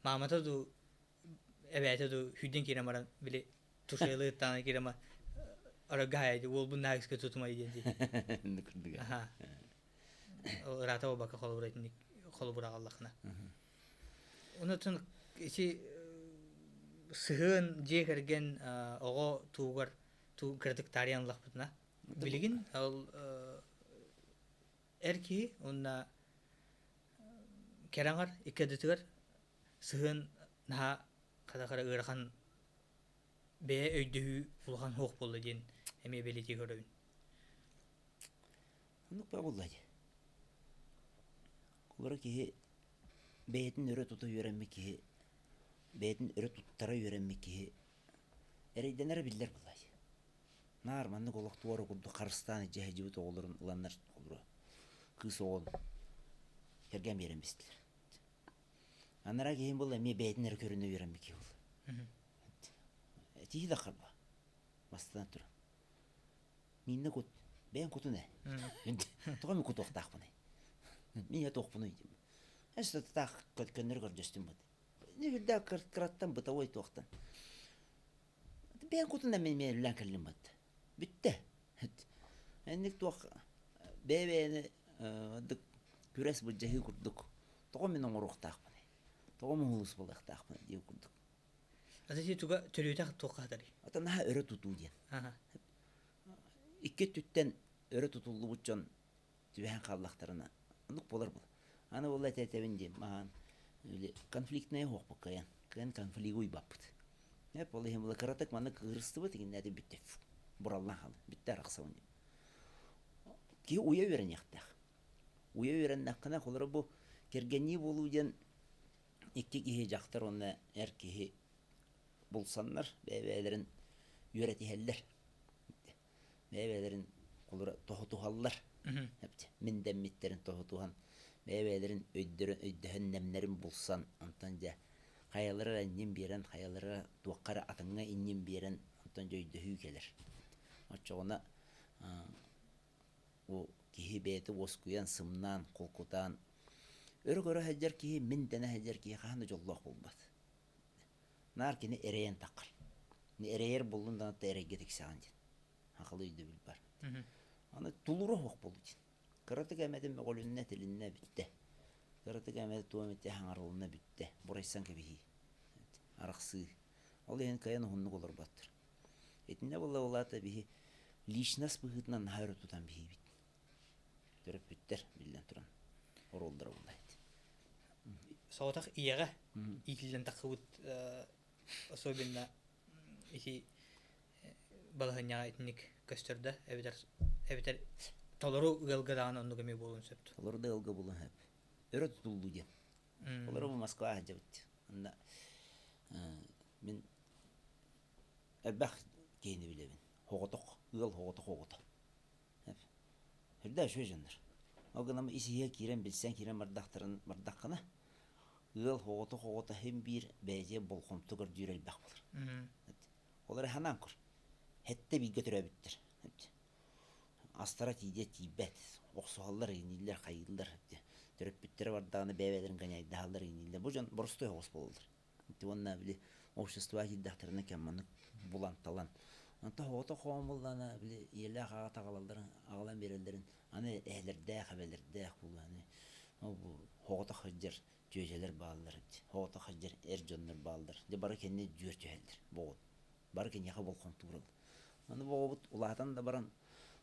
маамата дуу эбээтэ дуу сүүрдэн киирэн баран били тушелы ыттаана киирэн арыгы хаайа уолбун наагыска тутумай диэн дии. Оннук курдуга. Аха. Ыраата буолбакка холобура итинник холобура аҕаллахына. Онотун ити сыһыан дьиэ кэргэн оҕо туугар туу кыратык таарыйан ыллахпытына билигин ол эр киһи уонна кэрэ аҥар икки ардытыгар сыһыан наһаа хата-хара ыарахан бэйэ өйдөһүү улахан суох буолла диэн эмиэ бэлиэтии көрөбүн. Оннук баа буолла дии. Олору киһи бэйэтин өрө тута үөрэммит киһи, бэйэтин өрө туттара үөрэммит киһи эрэйдэнэрэ биллэр буолла дии. Наар маннык олох туора курдук харыстаан илдьэ сылдьыбыт оҕолорун ыланнар холобура кыыс оҕон кэргэн биэрэн бистилэр. Анараа киһим буолла эмиэ бэйэтин эрэ көрүнэ үөрэммит киһи буолла. Этиһи да харба. Бастатан туран. Мииннэ кут. Бэйэҥ кутун ээ. Тоҕо мин кутуохтаахпыный? Мин туохпунуй диим. Өссө таах көннөрү көрдөстүм быт. Үрдээх кыраттан бытовой туохтан. Бэйэҥ кутун мин мин үллээн кэллим быт. Бүттэ. Энник туох бэйэ-бэйэни күрэс былдьаһыы курдук тоҕо мин оҥоруохтаахпыный? Тоҕо муһулус буолуохтаахпыный диир курдук. Ата туга төрүөтэх туохха хатарый? Ата наһаа өрө тутуу диэн. Икки өттүттэн өрө тутуллубут дьон түбэһэн хааллахтарына оннук буолар буол. Аны буолла этэтэбин диэн маһан конфликтная суохпут кыайан. Кыайан конфлигы уйбаппыт. Эп ол иһин була кыратык маннык кыырыстыбыт игиннээти бүттэ. Бураллан хаалла. Бүттэ арахсабын диэн. Киһи уйа үөрэниэхтээх. Уйа үөрэннэххинэ, холоро бу кэргэннии буолуу диэн икки киһи дьахтар уонна эр киһи булсаннар бэйэ-бэйэлэрин үөрэтиһэллэр. Бэйэ-бэйэлэрин холоро тоһутуһаллар. Мин дэммиттэрин тоһутуһан бэйэ-бэйэлэрин өйдөрөн өйдөһөн нэмнэрин булсан онтон дьэ хайалара иннин биэрэн хайалара туохха эрэ атыҥҥа иннин биэрэн онтон дьэ өйдөһүү кэлэр. Оччоҕуна Бу киһи бэйэтэ уоскуйан, сымнаан, холкутаан өрө көрө сылдьар киһи, мин дэнэ сылдьар киһи хаһан да дьоллоох буолбат. Наар кини эрэйэн таххар. Эрэйэр буоллун даҕаны эрэйгэ тиксэҕин диэн. Хахалы өйдөбүл бар. Аны тулура суох буолуу диэн. Кыратык эмэтин мөҕүлүннэ, тилиннэ бүттэ. Кыратык эмэтэ туом этэ хаҥарылынна бүттэ. Бурайсан кэбиһии. Арахсыы. Ол иһин кыайан уһуннук олорботтор. Итиннэ буолла улаата биһи личность быһыытынан наһаа өрө тутан биһиибит. Төрөппүттэр, биллэн туран, оруоллара буолла эбит. Соҕотох ийэҕэ иитиллэн тахсыбыт особенно ити балаһыанньаҕа итинник көстөр да эбэтэр эбэтэр толору ыалга даҕаны оннук эмиэ буолуон сөп. Толору да ыалга буолуон сөп. Өрө тутуллуу диэн. Олору бу Москва сылдьабыт. Онно мин. Элбэх киһини билэбин. Соҕотох, ыал соҕотох оҕото. Үрдэ үчүгэй дьоннор. Ол гынан ис-иһэ киирэн билсэн киирэн бардахтарын бардаххына, ыал оҕото оҕото син биир бэйэтигэр болҕомто көрдүүр элбэх буолар. Ол эрэ санаан көр. Сэттэ бииргэ төрөөбүттэр. Астара тиийдэ тиийбэт. Охсуһаллар, иҥнииллэр, хайыыллар. Төрөппүттэрэ бардаҕына бэйэ-бэйэлэрин ганяйдаһаллар, иҥнииллэр. Бу дьон боростуой оҕус буолаллар. Уонна били обществоҕа киирдэхтэринэ кэм маннык булан-талан. Онтон оҕото хоһоон буоллаҕына били ийэлээх аҕата аҕалалларын аҕалан биэрэллэрин аны эһэлэрдээх эбэлэрдээх буолуо аны ол бу оҕото сылдьар дьүөдьэлэр бааллар эбит оҕото сылдьар эр дьоннор бааллар дьэ бары кэннэ дьүөр түһэллэр боҕут бары киниэхэ болҕомтуурал аны боҕобут улаатан да баран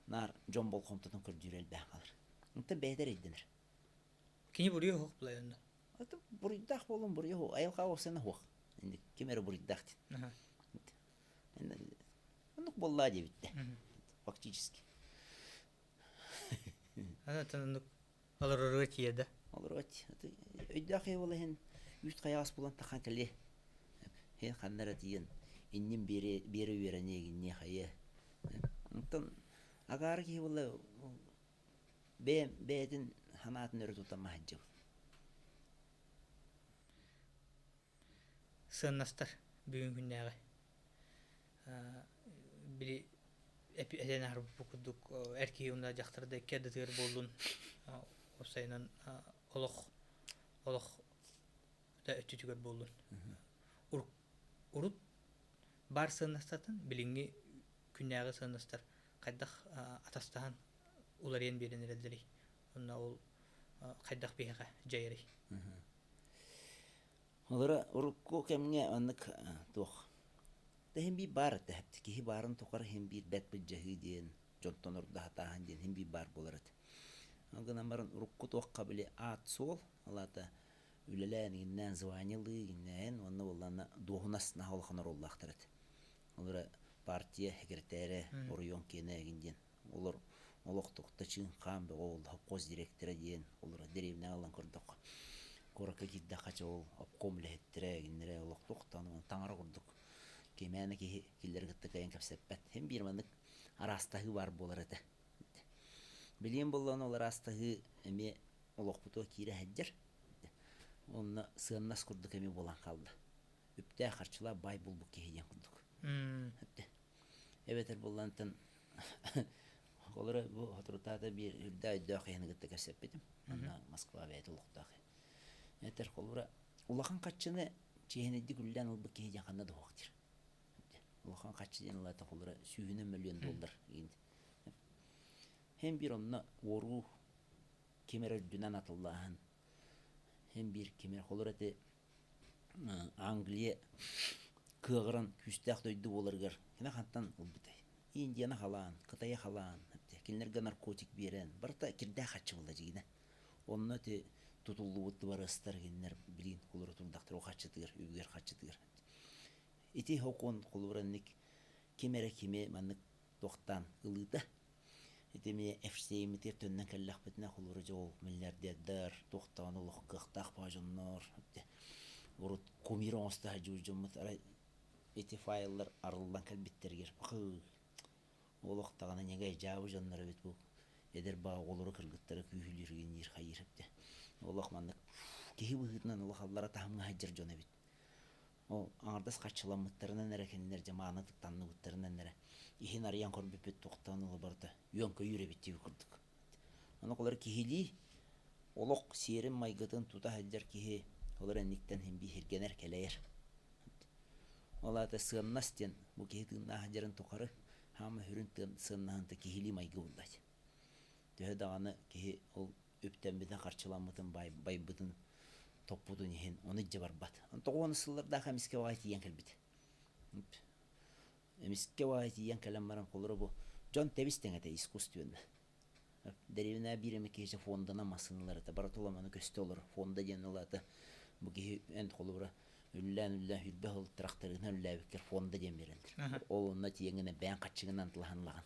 наар дьон болҕомтотун көрдүүр элбээн хаалар онтон бэйэтэ эрэйдэнэр Кини буруйа суох булай онно. Это буруйдаах буолун буруйа суох. Айылҕа уопсайынан суох. Ким эрэ буруйдаах диэн. Оннук буоллаа диэбиттэ. Фактически. Аны оннук олорорго тиийэ да. Олорорго Өйдөөх киһи буола иһин үүт хайаҕас булан тахан кэлиэ. Һин ханна эрэ тиийэн иннин биэрэ биэрэ үөрэниэ гинниэ хайыа. Онтон агаары киһи буолла Бэйэм бэйэтин санаатын өрө тутан маһыдьыбын. Сыаннастар бүгүн күннээҕи били этэн аһарбыт курдук эр киһи уонна дьахтар да икки ардытыгар буоллун уопсайынан олох олох да өттүтүгэр буоллун урут баар сыаннастартан билиҥҥи күннээҕи сыаннастар хайдах атастаһан уларыйан биэрэн эрэллэрий? Онно ол хайдах биһиэхэ дьайарый? Олора урукку кэмҥэ оннук туох да иһин биир баар этэ. Киһи баарын тухары иһин биир бэт былдьаһыы диэн, дьонтон ордоһатааһын диэн иһин биир баар буолар этэ. Ол гынан баран урукку туохха били аат-суол, ол аата үлэлээн, игиннээн, званиелыы, игиннээн уонна буоллаҕына дуоһунас наһаа улахан оруоллаахтар этэ. Ол эрэ партия секретарэ, оройуон киэнэ игин диэн олор олохтук чыын-хаан бөҕө буолла совхоз директора диэн олор дэриэбинэҕэ ылан көрдөххө куоракка киирдэххэ чэ ол обком үлэһиттэрэ игиннэрэ олохтуохтаан таҥара курдук кимээнэ киһи кинилэри кытта кыайан кэпсэппэт син биир маннык араастаһыы баар буолар этэ билигин буоллаҕына ол араастаһыы эмиэ олохпутугар киирэ сылдьар онно сыаннас курдук эмиэ буолан хаалла үптээх харчылаах баай буолбут киһи диэн курдук Эбэтэр буоллаантан олоро бу соторутаата биир үрдээх өйдөөх киһини кытта кэпсэппитим. Манна Москва бэйэтэ олохтоох. Этэр холобура улахан хаччыны чиэһинэйдик үллээн ылбыт киһи диэн ханна да суох диир. Улахан хаччы диэн ылаата холобура сүүһүнэн мөлүйүөн доллар диэн. Һэн биир онно уоруу ким эрэ үрдүнэн атыллааһын һэн биир ким эрэ холобура ити Англия кыаҕыран күүстээх дойду буоларыгар кини хантан ылбытай? Индияны халаан, Кытайы халаан, кинилэргэ наркотик биэрэн, барыта кирдээх хаччы буолла дьигинэ. Онно ити тутуллубут дыбарыастар кинилэр билигин холура турдахтар ол хаччытыгар, үбүгэр хаччытыгар. Ити сокуон холобура инник ким эрэ кими маннык туохтаан ылыыта Ити эмиэ Эпштейммитигэр төннөн кэллэхпитинэ, холобура дьэ ол миллиардердар, туох даҕаны олох кыахтаах баҕа дьоннор, урут кумир оҥосто сылдьыбыт дьоммут арай ити файллар арыллан кэлбиттэригэр пахыы олох даҕаны ньэгэй дьаабы дьоннор эбит бу эдэр баҕа оҕолору кыргыттары күүһүлүүр гинниир хайыыр эбит олох маннык киһи быһыытынан олох аллара таһымҥа сылдьар дьон эбит Ол аҥардас хаччыламмыттарынан эрэ кинилэр дьэ маанытык танныбыттарынан эрэ иһин арыйан көрбүппүт туохтан ыла барыта үөн-көйүүр эбит диэбит курдук. Ону олор киһилии олох сиэрин-майгытын тута сылдьар киһи олор инниттэн син биһиргэнэр, кэлэйэр. Ол аата сыаннас диэн бу киһи тыыннаах сылдьарын тухары хаама сүрүн сыаннаһын киһилии майгы булла. Төһө даҕаны киһи ол үптэммитин, харчыламмытын, байбытын, топпутун иһин ону илдьэ барбат. Тоҕуон сыллардаах эмискэ баҕайы тиийэн кэлбит. Эмискэ баҕайы тиийэн кэлэн баран холоро бу дьон тэбис тэҥэтэ искусственно. Дэриэбинэ биир эмэ киһи фонданан массыыналар этэ бара туламаны көстө олор. Фонда диэн ылата бу киһи эн холобура үллээн-үллээн хүрбэ сыл тракторынан үллээбиккэр фонда диэн биэрэллэр. Ол онно тиийэҥҥинэ бэйэҥ хаччыгынан тылаһан ылаҕын.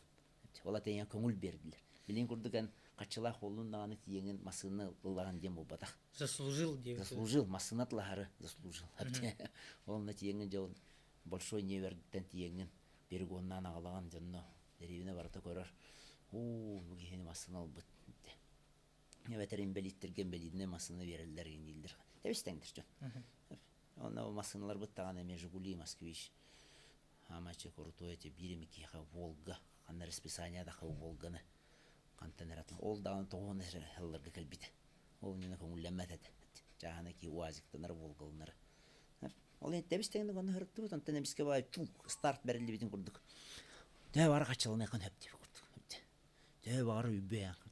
Ол ата көҥүл биэрдилэр. Билин курдук эн хаччылаах буоллун даҕаны тиийэҥин массыына ыллаҕын диэн буолбатах. Заслужил диэбит. Заслужил, массыына тылаһары заслужил. Ол онно тиийэҥин дьэ ол большой невердтэн тиийэҥин. Перегоннаан аҕалаҕын дьонно дэриэбинэ барыта көрөр. Оо, бу киһини массыына ылбыт. Эбэтэр инбэлииттэргэ инбэлиидинэй массыына биэрэллэр дииллэр. Тэбис-тэҥдэр дьон. Онно массыыналарбыт даҕаны эмиэ Жигули, Москвич, Амача крутой эти биир эми киһиэхэ Волга, ханна расписание даха Волганы хантан эрэ ол даҕаны тоҕуон сылларга кэлбитэ. Ол иннинэ көҥүллэммэт этэ. Чааһына ки УАЗиктанар, Волгаланар. Ол иһин тэбис-тэҥник онно сырыттыбыт, онтон эмискэ баай старт бэриллибитин курдук. Төһө баҕар хаччыланыаххын сөп диэбит курдук. Төһө баҕар үйбэйэххин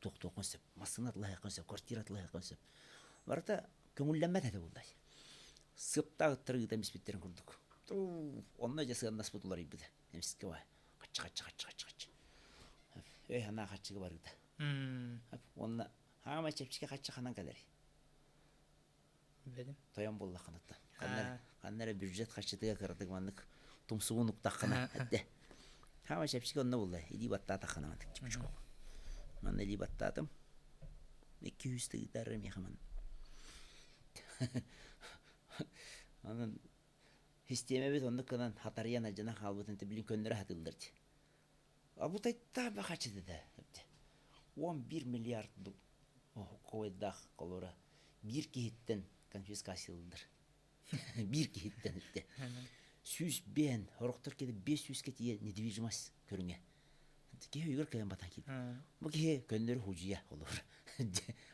туохтуоххун сөп, массыына атылаһыаххын сөп, квартира атылаһыаххын сөп. Барыта көҥүллэммэт этэ буоллай. Сыаптаах ыттары ыытан биспиттэрин курдук. Онно дьэ сыаннаспыт уларыйбыта. Эмискэ баай хаччы хаччы хаччы хаччы хаччы. Өй санаа хаччыга барыыта. Уонна хаамай чэпчэки хаччы ханан кэлэрий? Билбэтим. Тойон буоллаххыныттан. Ханна ханна эрэ бюджет харчытыгар кыратык маннык тумсугун уктаххына этте. Хаама чэпчэки онно булла. Илии баттаатаххына маннык чупчук. Манна илии баттаатым. 200 тыытар миэхэ манна. Онон систиэмэбит оннук гынан хатарыйан алдьанан хаалбытын билин көннөрө сатыыллар дии. А бу тайта бахачыты да. 11 миллиард койдаах колора биир киһиттэн конфискациялыыллар. Биир киһиттэн үттэ. 105, сорохтор киһи 500-ке тиийэ недвижимость көрүҥэ. Киһи өйүгэр кыайан батан киирбит. Бу киһи көннөрү худьуйа олор.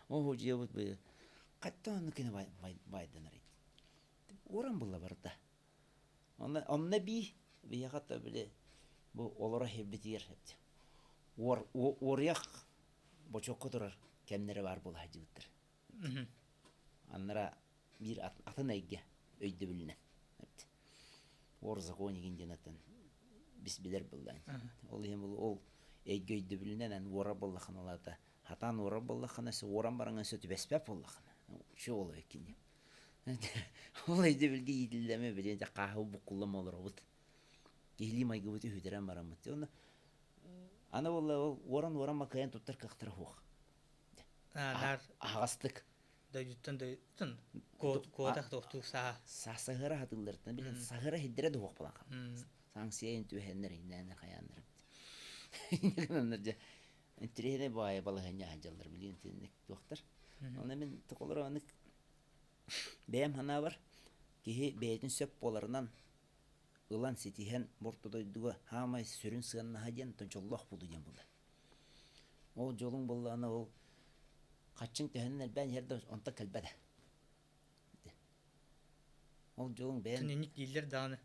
Ол худьуйабыт бу хаттан онну кини байданар Уоран булла барда. Онно, онно бии биһиэхэ то били бу олоро иһирбитигэр уор уоруйах бочуокка турар кэмнэрэ баар буола сылдьыбыттар. Аннара биир атын эйгэ өйдөбүлүнэн. Ор закон игин диэн атын бис билэр быллаан. Ол иһин ол эйгэ өйдөбүлүнэн эн уорар буоллаххына алата хатаан уорар буоллаххына уоран бараҥын сө түбэспэт буоллаххына чу ол кини Ол өйдөбүлгэ иитиллэмэ билигин дьэ хааһы буккуллан олоробут. Киһилии майгыбыт үһүтэрэн бараммыт. Онно аны буолла ол уоран-уоран макыйан туттар кыахтара суох. Наар Аһаҕастык. Дойдуттан дойдуттан куотах тохтуу саа. Саһыра хатыллартан билин саһыра хиддэрэ да суох буолан хаалар. Санкция түһэннэр иннээннэр хайааннар. Иннэр дьэ интириэһинэй баайы балаһыанньа сылдьаллар билигин итинник туохтар. Онно мин токолоро анык Бэйэм санаабар, киһи бэйэтин сөп буоларынан ылан ситиһэн бу орто дойдуга саамай сүрүн сыаннаһа диэн дьоллоох буолуу диэн буолар. Ол дьолуҥ буоллаҕына ол хаччыҥ төһөнөн элбээн иһэр да онтон кэлбэт. Ол дьолуҥ бэйэн Инник дииллэр даҕаны.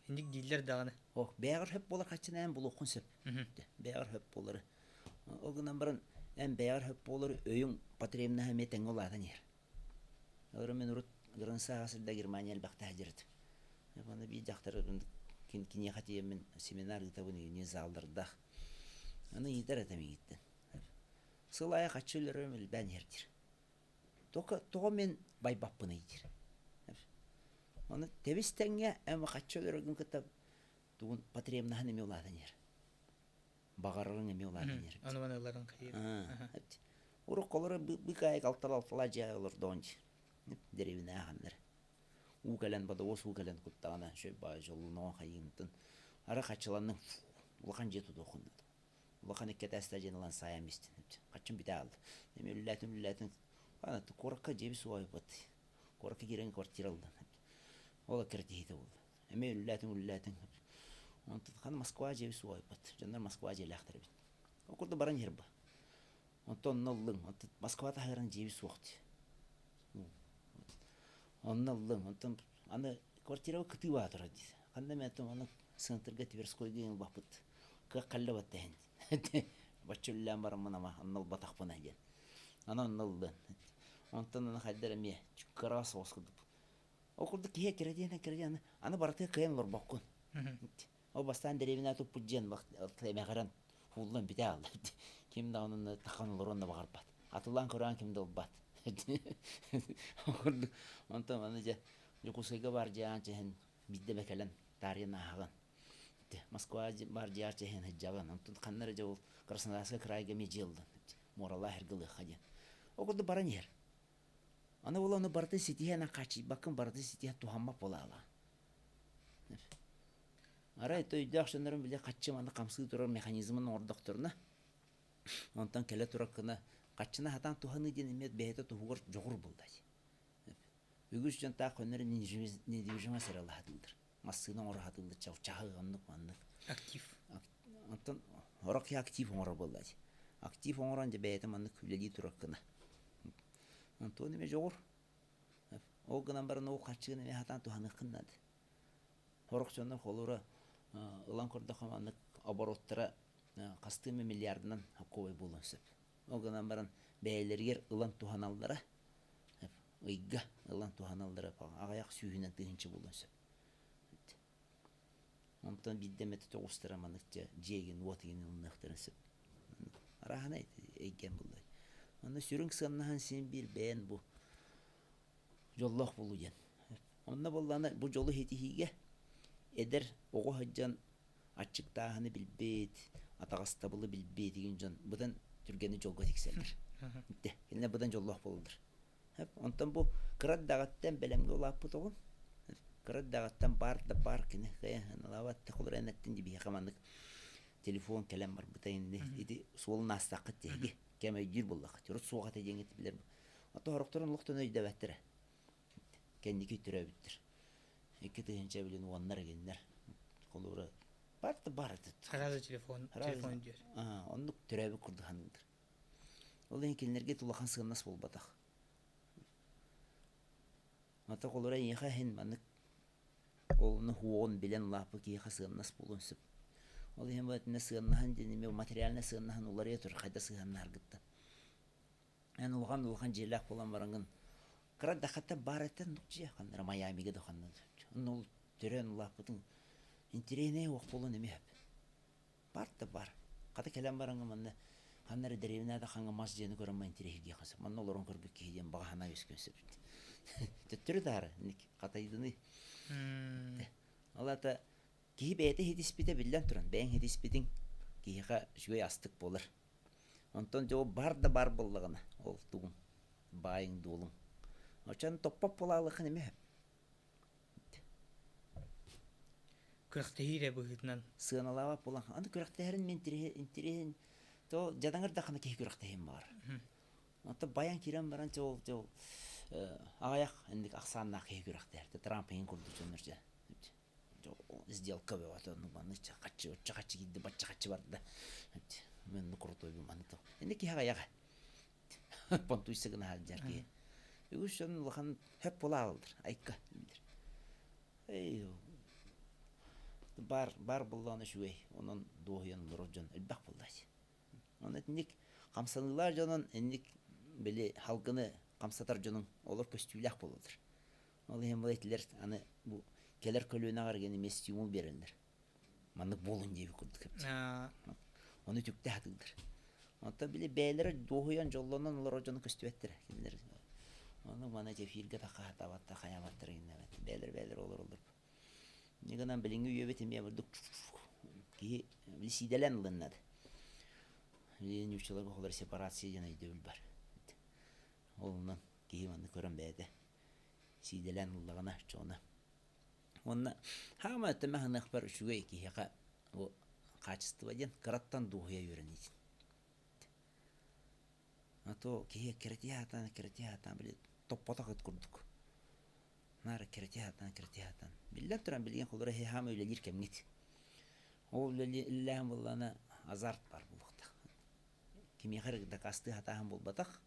Инник дииллэр даҕаны. Ох, бэйэҕэр сөп буолар хаччын эн булуоххун сөп. Бэйэҕэр сөп буолары. Ол гынан баран эн бэйэҕэр сөп буолар өйүҥ потребноһа эмиэ тэҥҥэ улаатан иһэр. Олору мин урут границаҕа сылдьа Германия элбэхтэ сылдьар этим. Уонна биир дьахтар киниэхэ тиийэммин семинар ыытабын иҥин заллардаах. Аны ыйытар этим миигиттэн. Сыл аайы хаччы өлөрөрүм элбээн иһэр диир. Тоҕо, тоҕо мин байбаппыный диир. Ону тэбис тэҥҥэ эн хаччы өлөрөргүн кытта тугун потребноһын эмиэ улаатан иһэр. Баҕарарыҥ эмиэ улаатан иһэр. Аны маныыларын хайыр. Уруккулары быкаайык алтала-алтала дьиэ олордоҕун дии. Дэриэбинэ ааханнар. Уу кэлэн бодобуос уу кэлэн куттаҕына үчүгэй баҕайы дьоллоноҕун хайыынтын. Ара хаччыланныҥ улахан дьиэ тутуоххун наада. Улахан икки этээстээх дьиэни ылан саайан биистин. Хаччым бүтэ хаалла. Эми үлэлээтим үлэлээтим. Куоракка дьиэбит суоҕа Куоракка киирэн квартира ыллым. Ол эккирэтиһиитэ буолла. Эмиэ үлэлээтим үлэлээтим. Онтон ханна Москва дьиэбит суоҕа Дьоннор Москва дьиэлээхтэр эбит. Ол курдук баран иһэр бу. Онтон онно ыллыҥ. Онтон Москва таһыгар дьиэбит суох дии. Онно ыллыҥ. Онтон аны квартираҕа кытыы баа турар дии. Ханна эмэ аны центрга Тверскойга ылбаппыт. Кыах кэллэ батта иһин. Бачча үлэлээн бараммын ама онно ылбатахпына диэн. Аны онно ыллын. Онтон аны хайдар эмиэ кыра соҕус курдук. Ол курдук киһи кирэтиэн кирэтиэн аны барытыгар кыайан олорбоккун. Ол бастаан дэриэбинэ туппут дьиэн эмэҕирэн ууллан бүтэ хаалла. Ким да онно тахан олоруон да баҕарбат. Атылаан көрөөн ким да ылбат. Ол курдук онтон аны дьэ Дьокуускайга баар дьиэҕин чэһин биирдэ эмэ кэлэн таарыйан ааһаҕын. Москва баар дьиэҕэр чэһин сылдьаҕын. Онтон ханна эрэ дьэ ол Краснодарскай крайга эмиэ дьиэ ыллын. Муоралаах эргылыахха диэн. Ол курдук баран иһэр. Аны ол ону барытын ситиһэн хааччыйбаккын барытын ситиһэн туһаммат буолаалаҕын. Арай өйдөөх дьоннорум били хаччы манна хамсыы турар механизмын оҥордохторуна, онтон кэлэ турар гына хаччыны хатаан туһаныы диэн эмиэ бэйэтэ туһугар дьоҕур булла. Үгүс дьон таах көннөрү недвижимость эрэ ылаһатыыллар. Массыына оҥоро сатыыллар, чаһы оннук маннык. Актив. Онтон сорох киһи актив оҥорор буолла дии. Актив оҥорон дьэ бэйэтэ маннык үлэлии турар гына. Онтон эмиэ дьоҕур. Ол гынан баран ол харчыгын эмиэ сатаан туһаныаххын наада. Сорох дьоннор холобура ылан көрдөххө маннык обороттара хастыы эмэ миллиардынан хоккуобай буолуон сөп. Ол гынан баран бэйэлэригэр ылан туһаналлара ыйга ылан туһаналлара аҕыйах сүүһүнэн тыһыынча буолуон сөп. Онтон биирдэ эмэтэ тоҕустара маннык дьэ дьиэгин уот игин ылыныахтарын сөп. Арааһына эйгэм буллай. Онно сүрүн сыаннаһан син биир бэйэн бу дьоллоох буолуу диэн. Онно буоллаҕына бу дьолу ситиһиигэ эдэр оҕо сылдьан аччыктааһыны билбит, атаҕастабылы билбит игин дьон быдан түргэнник дьолго тиксэллэр. Кинилэр быдан дьоллоох буолаллар. Онтон бу кыра эрдэҕиттэн бэлэмҥэ улааппыт оҕом кыра эрдэҕиттэн баар да баар кини налаабат холор эн эттин дии биһиэхэ маннык телефон кэлэн барбыта инни ити суолун аастаххыт тиһиги кэм өйдүүр буоллаххыт урут суох этэ диэҥҥит билэр ото сорохторун олохтон өйдөбөттөрө кэнники төрөөбүттэр 2000 билин уоннар игиннэр холуура бар да бар сразу телефон телефон диир оннук төрөөбүт курдук саныыллар Ол иһин кинилэргэ улахан сыаннас буолбатах. Ата холура эйиэхэ иһин маннык олуна хуоҕун билэн улааппыт киһиэхэ сыаннас буолуон сөп. Ол иһин бу этинэ сыаннаһын диэн эмиэ материальнай сыаннаһын уларыйа турар хайда сыһыаннаһаргыттан. Эн улахан улахан дьиэлээх буолан бараҥҥын кыра дахата баар этэн дьиэ ханнара Майамига да ханна онно ол төрөөн улааппытыҥ интэриэһинэй уох буолуон эмиэ сөп. Бар да бар. Хата кэлэн бараҥҥа манна ханна эрэ дэриэбинэ да хаҥа мас дьиэни көрөн ман интэриэһиргиэххэ сөп. Манна олорон көрбүт киһи диэн баҕа санаа үөскүөн сөп. Төттөрү таары хатайдыны. Ол аата киһи бэйэтэ иһитиспитэ биллэн туран, бэйэҥ иһитиспитиҥ киһиэхэ үчүгэй астык буолар. Онтон дьэ ол бар да бар буоллаҕына, ол тугуҥ, баайыҥ-дуолуҥ. Очон топпоп буолаалыаххын эмиэ сөп. Күрэхтэһии эрэ быһыытынан. Сыаналаабат буолан, аны күрэхтэһэрин мин интириэһин то дьадаҥыр да хана киһи күрэхтэһиэн баҕар. Онтон баян киирэн баран ол ол аҕыйах инник ахсааннаах киһи күрэхтэһэр. Трамп иһин курдук дьоннор дьэ сделка бөҕөтө оннук маннык хаччы оччо хаччы киирдэ бачча хаччы барда. Мен крутой маны то. Инник киһи аҕыйаҕа. Понтуйса гына сылдьар киһи. Үгүс дьон улахан хөп буола аалаллар, айка дииллэр. Эй, бар, бар буоллаҕына үчүгэй, онон дуоһуйан олорор дьон элбэх буолла дии. Онон итинник хамсаныылаах дьонун инник били халгыны хамсатар дьонуҥ олор көстүүлээх буолаллар. Ол иһин бу этилэр аны бу кэлэр көлүөнэҕэ эргин эмиэ стимул биэрэллэр. Маннык буолун диэбит курдук эбит. Ону үтүктэ сатыыллар. Оттон били бэйэлэрэ дуоһуйан дьоллонон олорор дьону көстүбэттэрэ. Кинилэр ону маны эфиргэ тахаатабаттар, хайаабаттар иннэбэт. Бэйэлэрэ бэйэлэрэ олороллор. Инньэ гынан билиҥҥи үйэбит эмиэ бурдук киһи били сиидэлээн ылыннады. Билигин нууччаларга холор сепарация диэн өйдөбүл бар. Ол онон киһи манны көрөн бэйэтэ сиидэлээн ыллаҕына чоҕуна Уонна хаама өттө маһыныахпар үчүгэй киһиэхэ бу хаачыстыба диэн кыраттан дуоһуйа үөрэниитин. А то киһи кэрэтиһэ сатаан, кэрэтиһэ сатаан били топпотох ыт курдук. Наара кэрэтиһэ сатаан, кэрэтиһэ сатаан. Биллэн туран билигин холобура эһи хаама үлэлиир кэмҥит. Ол үлэлээһин буоллаҕына азарт баар буолуохтаах. Кимиэхэ эрэ дакаастыы сатааһын буолбатах.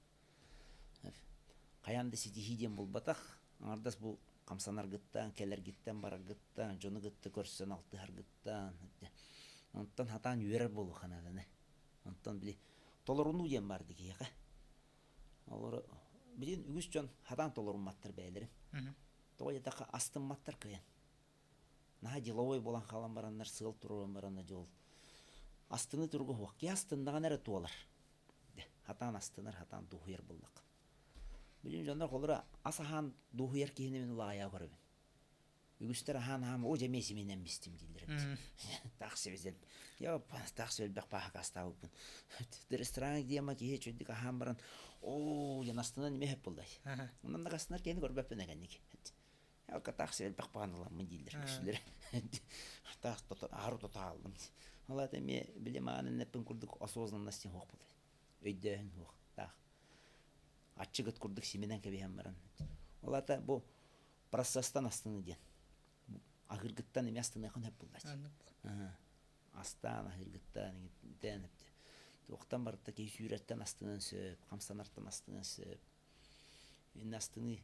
Хайаан да ситиһии диэн буолбатах. Аҥардас бу хамсанаргыттан, кэлэргиттэн, бараргыттан, дьону кытта көрсөн алтыһаргыттан, онтон сатаан үөрэр буолуохха нааданы. Онтон били толорунуу диэн баар дии киһиэхэ. Олору билигин үгүс дьон сатаан толорумматтар бэйэлэрин. Тоҕо диэтэххэ астымматтар кыайан. Наһаа деловой буолан хаалан бараннар, сыал туруоран бараннар дьол астыныы туруга суох. Киһи астыннаҕына эрэ туолар. Хатаан астынар, хатаан дуоһуйар буоллахха. Билим дьоннор холура ас аһаан дуоһуйар киһини мин улаҕайаа көрөбүн. Үгүстэр аһаан аһаан о дьэ эмиэ симинэн бистим дииллэр эбит. Таах сибизел. Я таах сөлбөх пааха астаабыппын. Ресторан диэма киһи чүддүк аһаан баран оо дьэн астынан эмиэ хөп буоллай. Онон да астынар киһини көрбөппүн экэнник. Таах элбэх баҕан ыламмын дииллэр үксүлэрэ. Таах аһары тото хааллым. Ол аата эмиэ били маанын эппин курдук осознанность суох буолар. Өйдөөһүн суох. Таах аччыгыт курдук симинэн кэбиһэн баран. Ол аата бу процесстан астыны диэн. Аһыыргыттан эмиэ астыныахын сөп буоллач. Астаан аһыыргыттан итээн туохтан барыта киһи сүүрэртэн астынан сөп, хамсанартан астынан сөп. Иннэ астыныы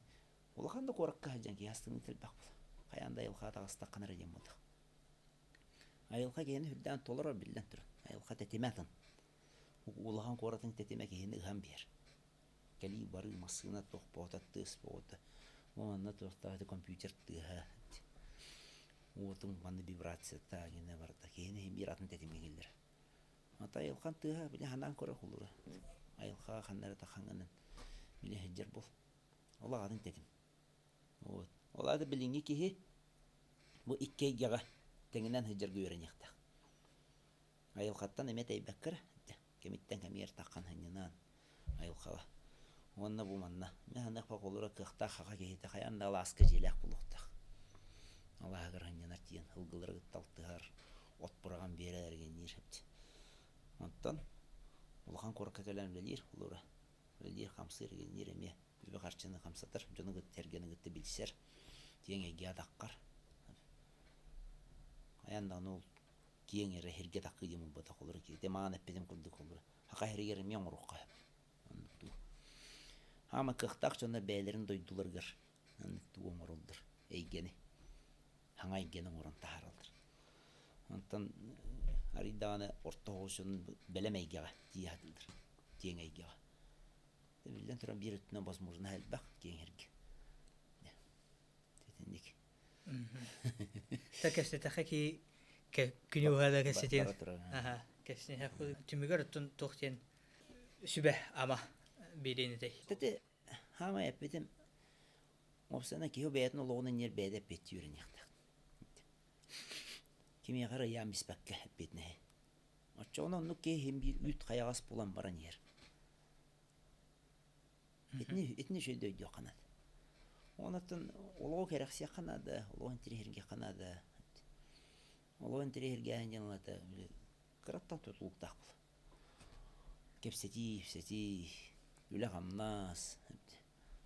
улахан да куоракка сылдьан киһи астыныы элбэх буолар. Хайаан да айылҕаҕа таҕыстаххына эрэ диэн буолуох. Айылҕа киһини үрдээн толорор биллэн турар. Айылҕа тэтимэ атын. Улахан куоратын тэтимэ киһини ыһан биэр. Кэлии барыы массыына туох боҕото тыас боҕото. Манна туохтаах компьютер тыаһа уотун манна вибрацията гинэ барыта киһини иһин биир атын тэтимҥэ киллэрэр. Ата айылҕан тыаһа били ханаан көрө холура. Айылҕаҕа ханна эрэ тахаҥҥынан били сылдьар буол. Ол аҕатын тэтим. Вот. Ол аата билиҥҥи киһи бу икки эйгэҕэ тэҥинэн сылдьарга үөрэниэхтээх. Айылҕаттан эмиэ тэйбэккэ эрэ кэмиттэн кэмигэр таххан сынньанаан айылҕаҕа. Уонна бу манна мин саныахпар холура кыахтаах хаха киһитэ хайаан да алааска дьиэлээх буолуохтаах. Алааһыгар сынньанар тиийэн ылгылары кытта алтыһар, от быраҕан биэрэр эргинниир эбит. Онтон улахан куоракка кэлэн үлэлиир холура үлэлиир, хамсыыр, эргинниир эмиэ үбү-харчыны хамсатар, дьону кытта сэргэни кытта билсэр, киэҥ эйгэ атаххар. Хайаан даҕаны ол киэҥ эрэ сиргэ такыы диэн буолбатах олору киһи маан эппитим курдук олору хака сиригэр эмиэ оҥоруохха сөп оннук дуу хаама кыахтаах дьоннор бэйэлэрин дойдуларыгар оннук дуу оҥороллор эйгэни хаҥа эйгэни оҥорон таһаараллар онтон арый даҕаны орто оҕус дьонун бэлэм эйгэҕэ тиийэ сатыыллар киэҥ эйгэҕэ биллэн туран биир өттүнэн возможно элбэх киэҥ сиргэ итинник Та кэпсэтэххэ ки күнү уһаада кэпсэтиэн кэпсэниэх түмүгэр оттон туох диэн сүбэ ама биэриэн этэй Тэти хаамай эппитим уопсайынан киһи бэйэтин олоҕун иннигэр бэйэтэ эппиэттии үөрэниэхтээх. Кимиэхэ эрэ ыйаан биспэккэ эппиэтинэһи. Оччоҕуна оннук киһи иһин биир үүт хайаҕас булан баран иһэр. Итини итини үчүгэй да өйдүөххэ наада. Онон олоҕу кэрэхсиэххэ наада, олоҕу интэриэһиргиэххэ наада. Олоҕу интэриэһиргээһин диэн ылата кыраттан тутулуктаах буолар. Кэпсэтии, ипсэтии, үлэ-хамнас,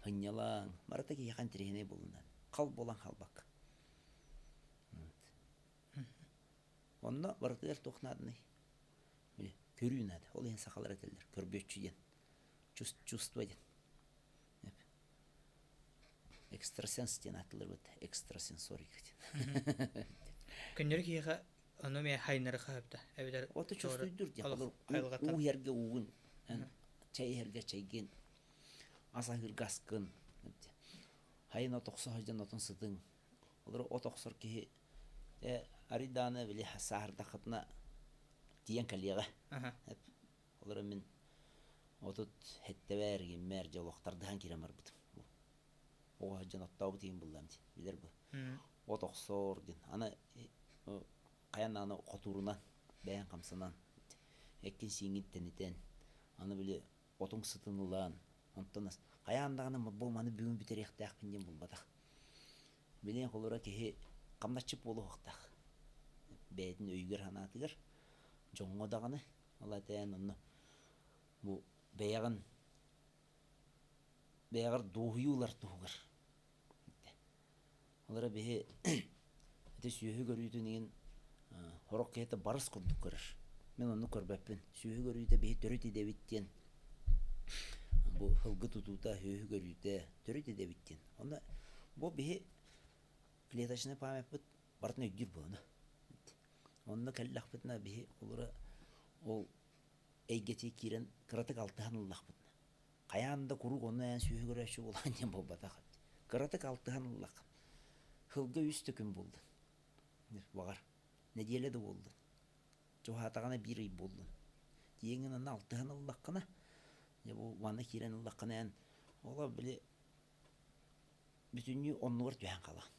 сынньалаҥ барыта киһиэхэ интэриэһинэй буолуон наада. Хал буолан хаалбакка. Онно барытыгар туох нааданый? Көрүү наада. Ол иһин сахалар этэллэр, көрбүөччү диэн. Чувство диэн. Экстрасенс диэн ааттыылар экстрасенсорика диэн. Көннөрү киһиэхэ ону эмиэ хайнары хаһыпта эбэтэр Ото чувствуйдур диэн уу иһэргэ уугун чэй иһэргэ чэйгин ас аһыырга аскын хайын от охсо сылдьан отун сытыҥ олору от охсор киһи арыйдааны били сааһырдаххытына тиийэн кэлиэҕэ Олору мин 37-бэр, гиммэр дьэ олох тардыһан киирэн барбытым. Оҕо сылдьан оттообут иһин буллам дии, билэр бу. От охсор диэн. Аны хайан аны хотуурунан, бэйэҥ хамсанан, эккин-сииҥҥин тэнитэн, аны били отуҥ сытын ылан, онтон хайаан даҕаны бу маны бүгүн бүтэриэхтээхпин диэн булбатах. Билиэн холура киһи хамначчыт буолуохтаах. Бэйэтин өйүгэр-санаатыгар, дьоҥҥо даҕаны Ол этээн онно бу бэйэҕин бэйэҕэр дуоһуйуу ылар туһугар. Ол эрэ биһи ити сүөһү көрүүтүн иһин сорох киһитэ барыс курдук көрөр. Мин оннук көрбөппүн. Сүөһү көрүүтэ биһи төрүт идэбит диэн бу сылгы тутуута, сүөһү көрүүтэ төрүт идэбит диэн. Онно бу биһи клеточный памятпыт барытын өйдүүр буолана. Онно кэллэхпитинэ биһи холура ол эйгэтигэр киирэн кыратык алтыһан ыллахпытына хайаан да куруук онно эн сүөһү көрөөччү буолаҕын диэн буолбатах эбит. Кыратык алтыһан ыллаххын сылга үс да күн буоллун баҕар нэдиэлэ да буоллун чугаһаатаҕына биир ый буоллун тиийэҥҥин онно алтыһан ыллаххына дьэ бу манна киирэн ыллаххына эн оҕо били бүтүннүү оннугар түһэн хаалаҕын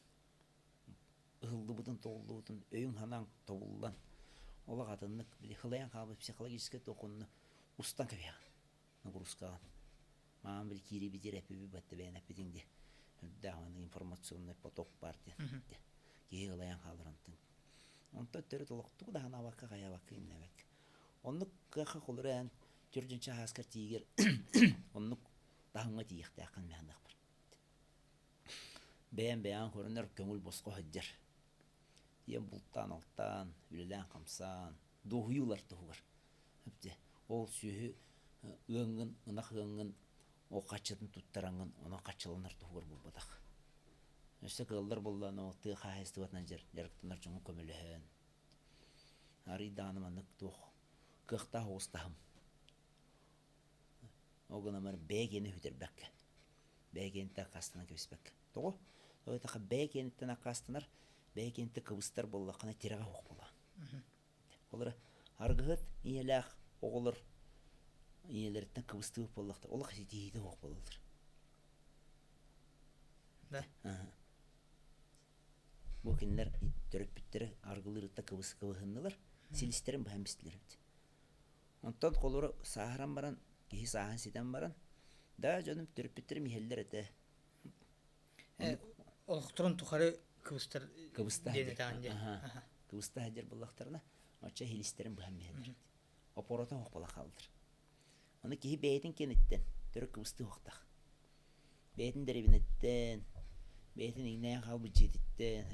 ыһыллыбытын, тоҕуллубутун өйүҥ-санааҥ тобуллан, олох атыннык били хылайан хаалбыт психологическай толкунну устан кэбиһэҕин, нагрузкаҕын. Маам били киири битир эппиппит батта бэйэн эппитиҥ дии. Үрдээх маннык информационный поток баар диэн. Киһи ылайан хаалар онтон. Онтон төрүт олохтук да ханаабакка хайаабакка иннэбэккэ. Оннук кыахха холураан төрдүнчэ ааскар тиийгэр оннук таһымҥа тиийиэхтээххин мэһаныахпар. Бэйэм бэйэҕин көрүнэр көҥүл босхо сылдьар. Ийэм бултаан-алтаан, үлэлээн-хамсаан, дуоһуйуу ылар туһугар. Ол сүөһү ыаҥҥын, ынах ыаҥҥын, ол хаччытын туттараҥҥын, онон хаччыланар туһугар буолбатах. Өссө кыаллар буоллаҕына, ол тыа хаһаайыстыбатынан дьарыктанар дьоҥҥо көмөлөһөн, арыый даҕаны маннык туох кыахтаах оҕус таһым. Ол гынан баран бэйэ киэнэ сүтэрбэккэ, бэйэ киэниттэн аккаастанан кэбиспэккэ. Тоҕо? Тоҕо диэтэххэ бэйэ киэниттэн аккаастанар, бэйэ киэниттэн кыбыстар буоллаххына тирэҕэ суох буолаҕын. Ол эрэ аргыһыт ийэлээх оҕолор ийэлэриттэн кыбыстыбыт буоллахтар олох ситиһиитэ суох буолаллар. Да. Бу кинилэр төрөппүттэрэ аргылыырыттан кыбыс кыбыһыннылар, силистэрин быһан бистилэр эбит. Онтон холоро сааһыран баран, киһи сааһын ситэн баран, да дьонум төрөппүттэрим иһэллэр этэ. Олохторун тухары кыбыстар Кыбыста диэн этэҕин дии. Кыбыста сылдьар буоллахтарына, оччо иһилистэрин быһан биһэллэр. Опорото суох буола хааллар. Ону киһи бэйэтин киэниттэн төрүт кыбыстыы суохтаах. Бэйэтин дэриэбинэттэн, бэйэтин иҥнэйэн хаалбыт дьиэтиттэн,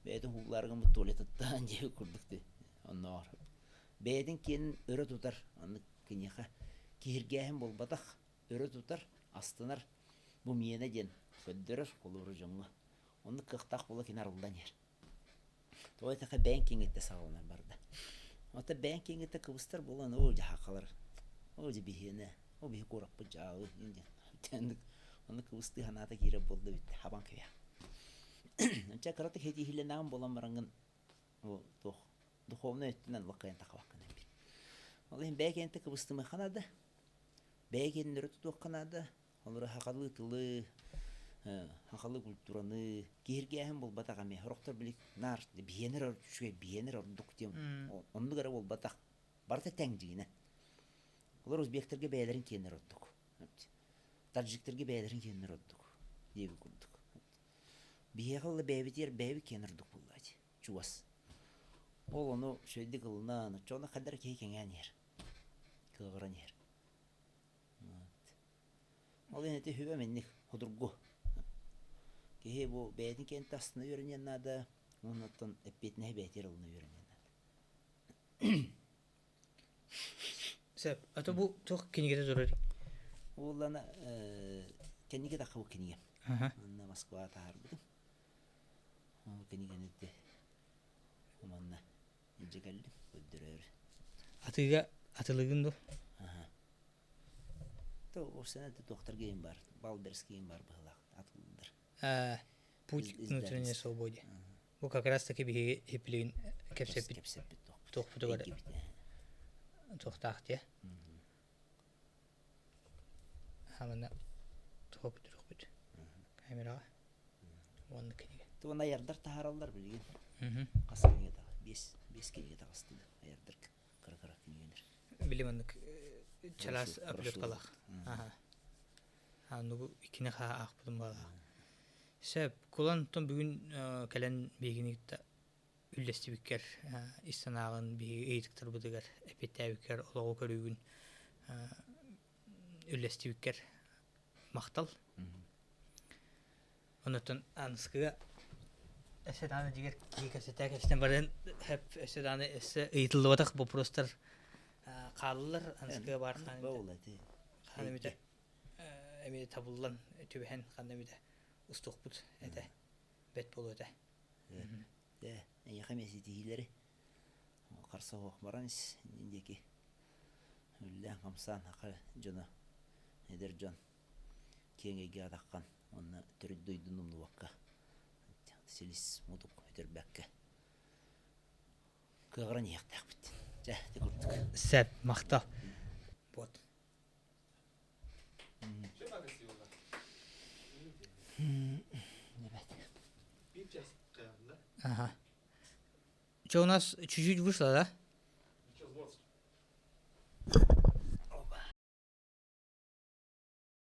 бэйэтин уһууллаары гыммыт туалетыттан диэбит курдук оннооҕор. Бэйэтин киэнин өрө тутар, оннук киниэхэ киһиргээһин буолбатах, өрө тутар, астынар, бу миэнэ диэн көрдөрөр холууру дьоҥҥо. Оннук кыахтаах буола кини арыллан иһэр. Тоҕо диэтэххэ бэйэҥ киэҥҥиттэн саҕаланар барда. Оттон бэйэҥ киэҥҥиттэн кыбыстар буолан оо дьаһаахалар, оо дьэ биһиэнэ, оо биһи куораппыт дьаалы диэн оннук кыбыстыы санаата киирэр буолла эбит хабан кэбиһэ. Онча кыратык ситиһиилэнэҕин буолан бараҥҥын ол туох духовнай өттүнэн лаккайан тахабаккын эбит. Ол иһин бэйэ киэнтэ кыбыстымыахха наада. Бэйэ киэнин өрө тутуохха наада. Олору сахалыы тылы, сахалыы культураны киһиргээһин буолбатах эмиэ. Сорохтор били наар биһиэнэр үчүгэй, биһиэнэр ордук диэн оннук эрэ буолбатах. Барыта тэҥ дьиҥинэн. Олор узбектарга бэйэлэрин киэннэр ордук. Таджиктарга бэйэлэрин киэннэр ордук диэбит курдук. Биһиэхэ ыла бэйэбитигэр бэйэбит киэн ордук буоллаа дии. Чугас. Ол ону үчүгэйдик ылынан, оччоҕуна хайдах эрэ киһи кэҥээн иһэр. Кыаҕыран иһэр. Ол иһин ити сүбэм инник судургу. Киһи бу бэйэтин киэнтэ астына үөрэниэн наада, уонна оттон эппиэтинэһи бэйэтигэр ылына үөрэниэн наада. Сөп. А то бу туох кинигэтэ турар? Уоллана кэнники таххыбыт кинигэ. Манна Москваҕа таһаарбытым. Ол кинигэни манна илдьэ кэллим, көрдөрөөрү. Атыыга атылыгын дуо? То сенете туохтар гейм бар, Балберский бар быһылаах атыллар. Путь к внутренней свободе. Бу как раз таки биһиги хиплигин кэпсэппит кэпсэппит туохпутугар туохтаах диye. Хамана туох бүтүрүхпүт камераҕа уонна кинигэ. Туон аярдар таһаараллар билигин. Хас кинигэ таҕа? Биэс, биэс кинигэ таҕыстылар аярдар кыра-кыра кинигэлэр. Били маннык чалаас оплеткалаах. Аныгы иккини хаа аахпытым баалаах. Сөп, кулан тон бүгүн кэлэн биһигини кытта үллэстибиккэр ис санааҕын биһиги ыйытыктарбытыгар эппиэттээбиккэр олоҕу көрүүгүн үллэстибиккэр махтал. Оннуттан аныскыга өссө даҕаны дьигэр киһи кэпсэтээ кэпсэтэн баран өссө даҕаны өссө ыйытыллыбатах боппуруостар хааллылар аныскыга баар хаан эмитэ эмиэ табыллан түбэһэн ханна эмитэ устуохпут этэ бэт буолуо этэ. Ээ, эйиэхэ эмиэ ситиһиилэри харса суох баран ис иннин диэки үллээн-хамсаан саха дьоно эдэр дьон киэҥ эйгэҕэ таххан уонна төрүт дойдуну умнубакка силис мутук өтөрбөккө кыаҕыран иһиэхтээхпит. Дьэ, ити курдук. Сөп, махтал. Вот. Ага. Что у нас чуть-чуть вышло, да?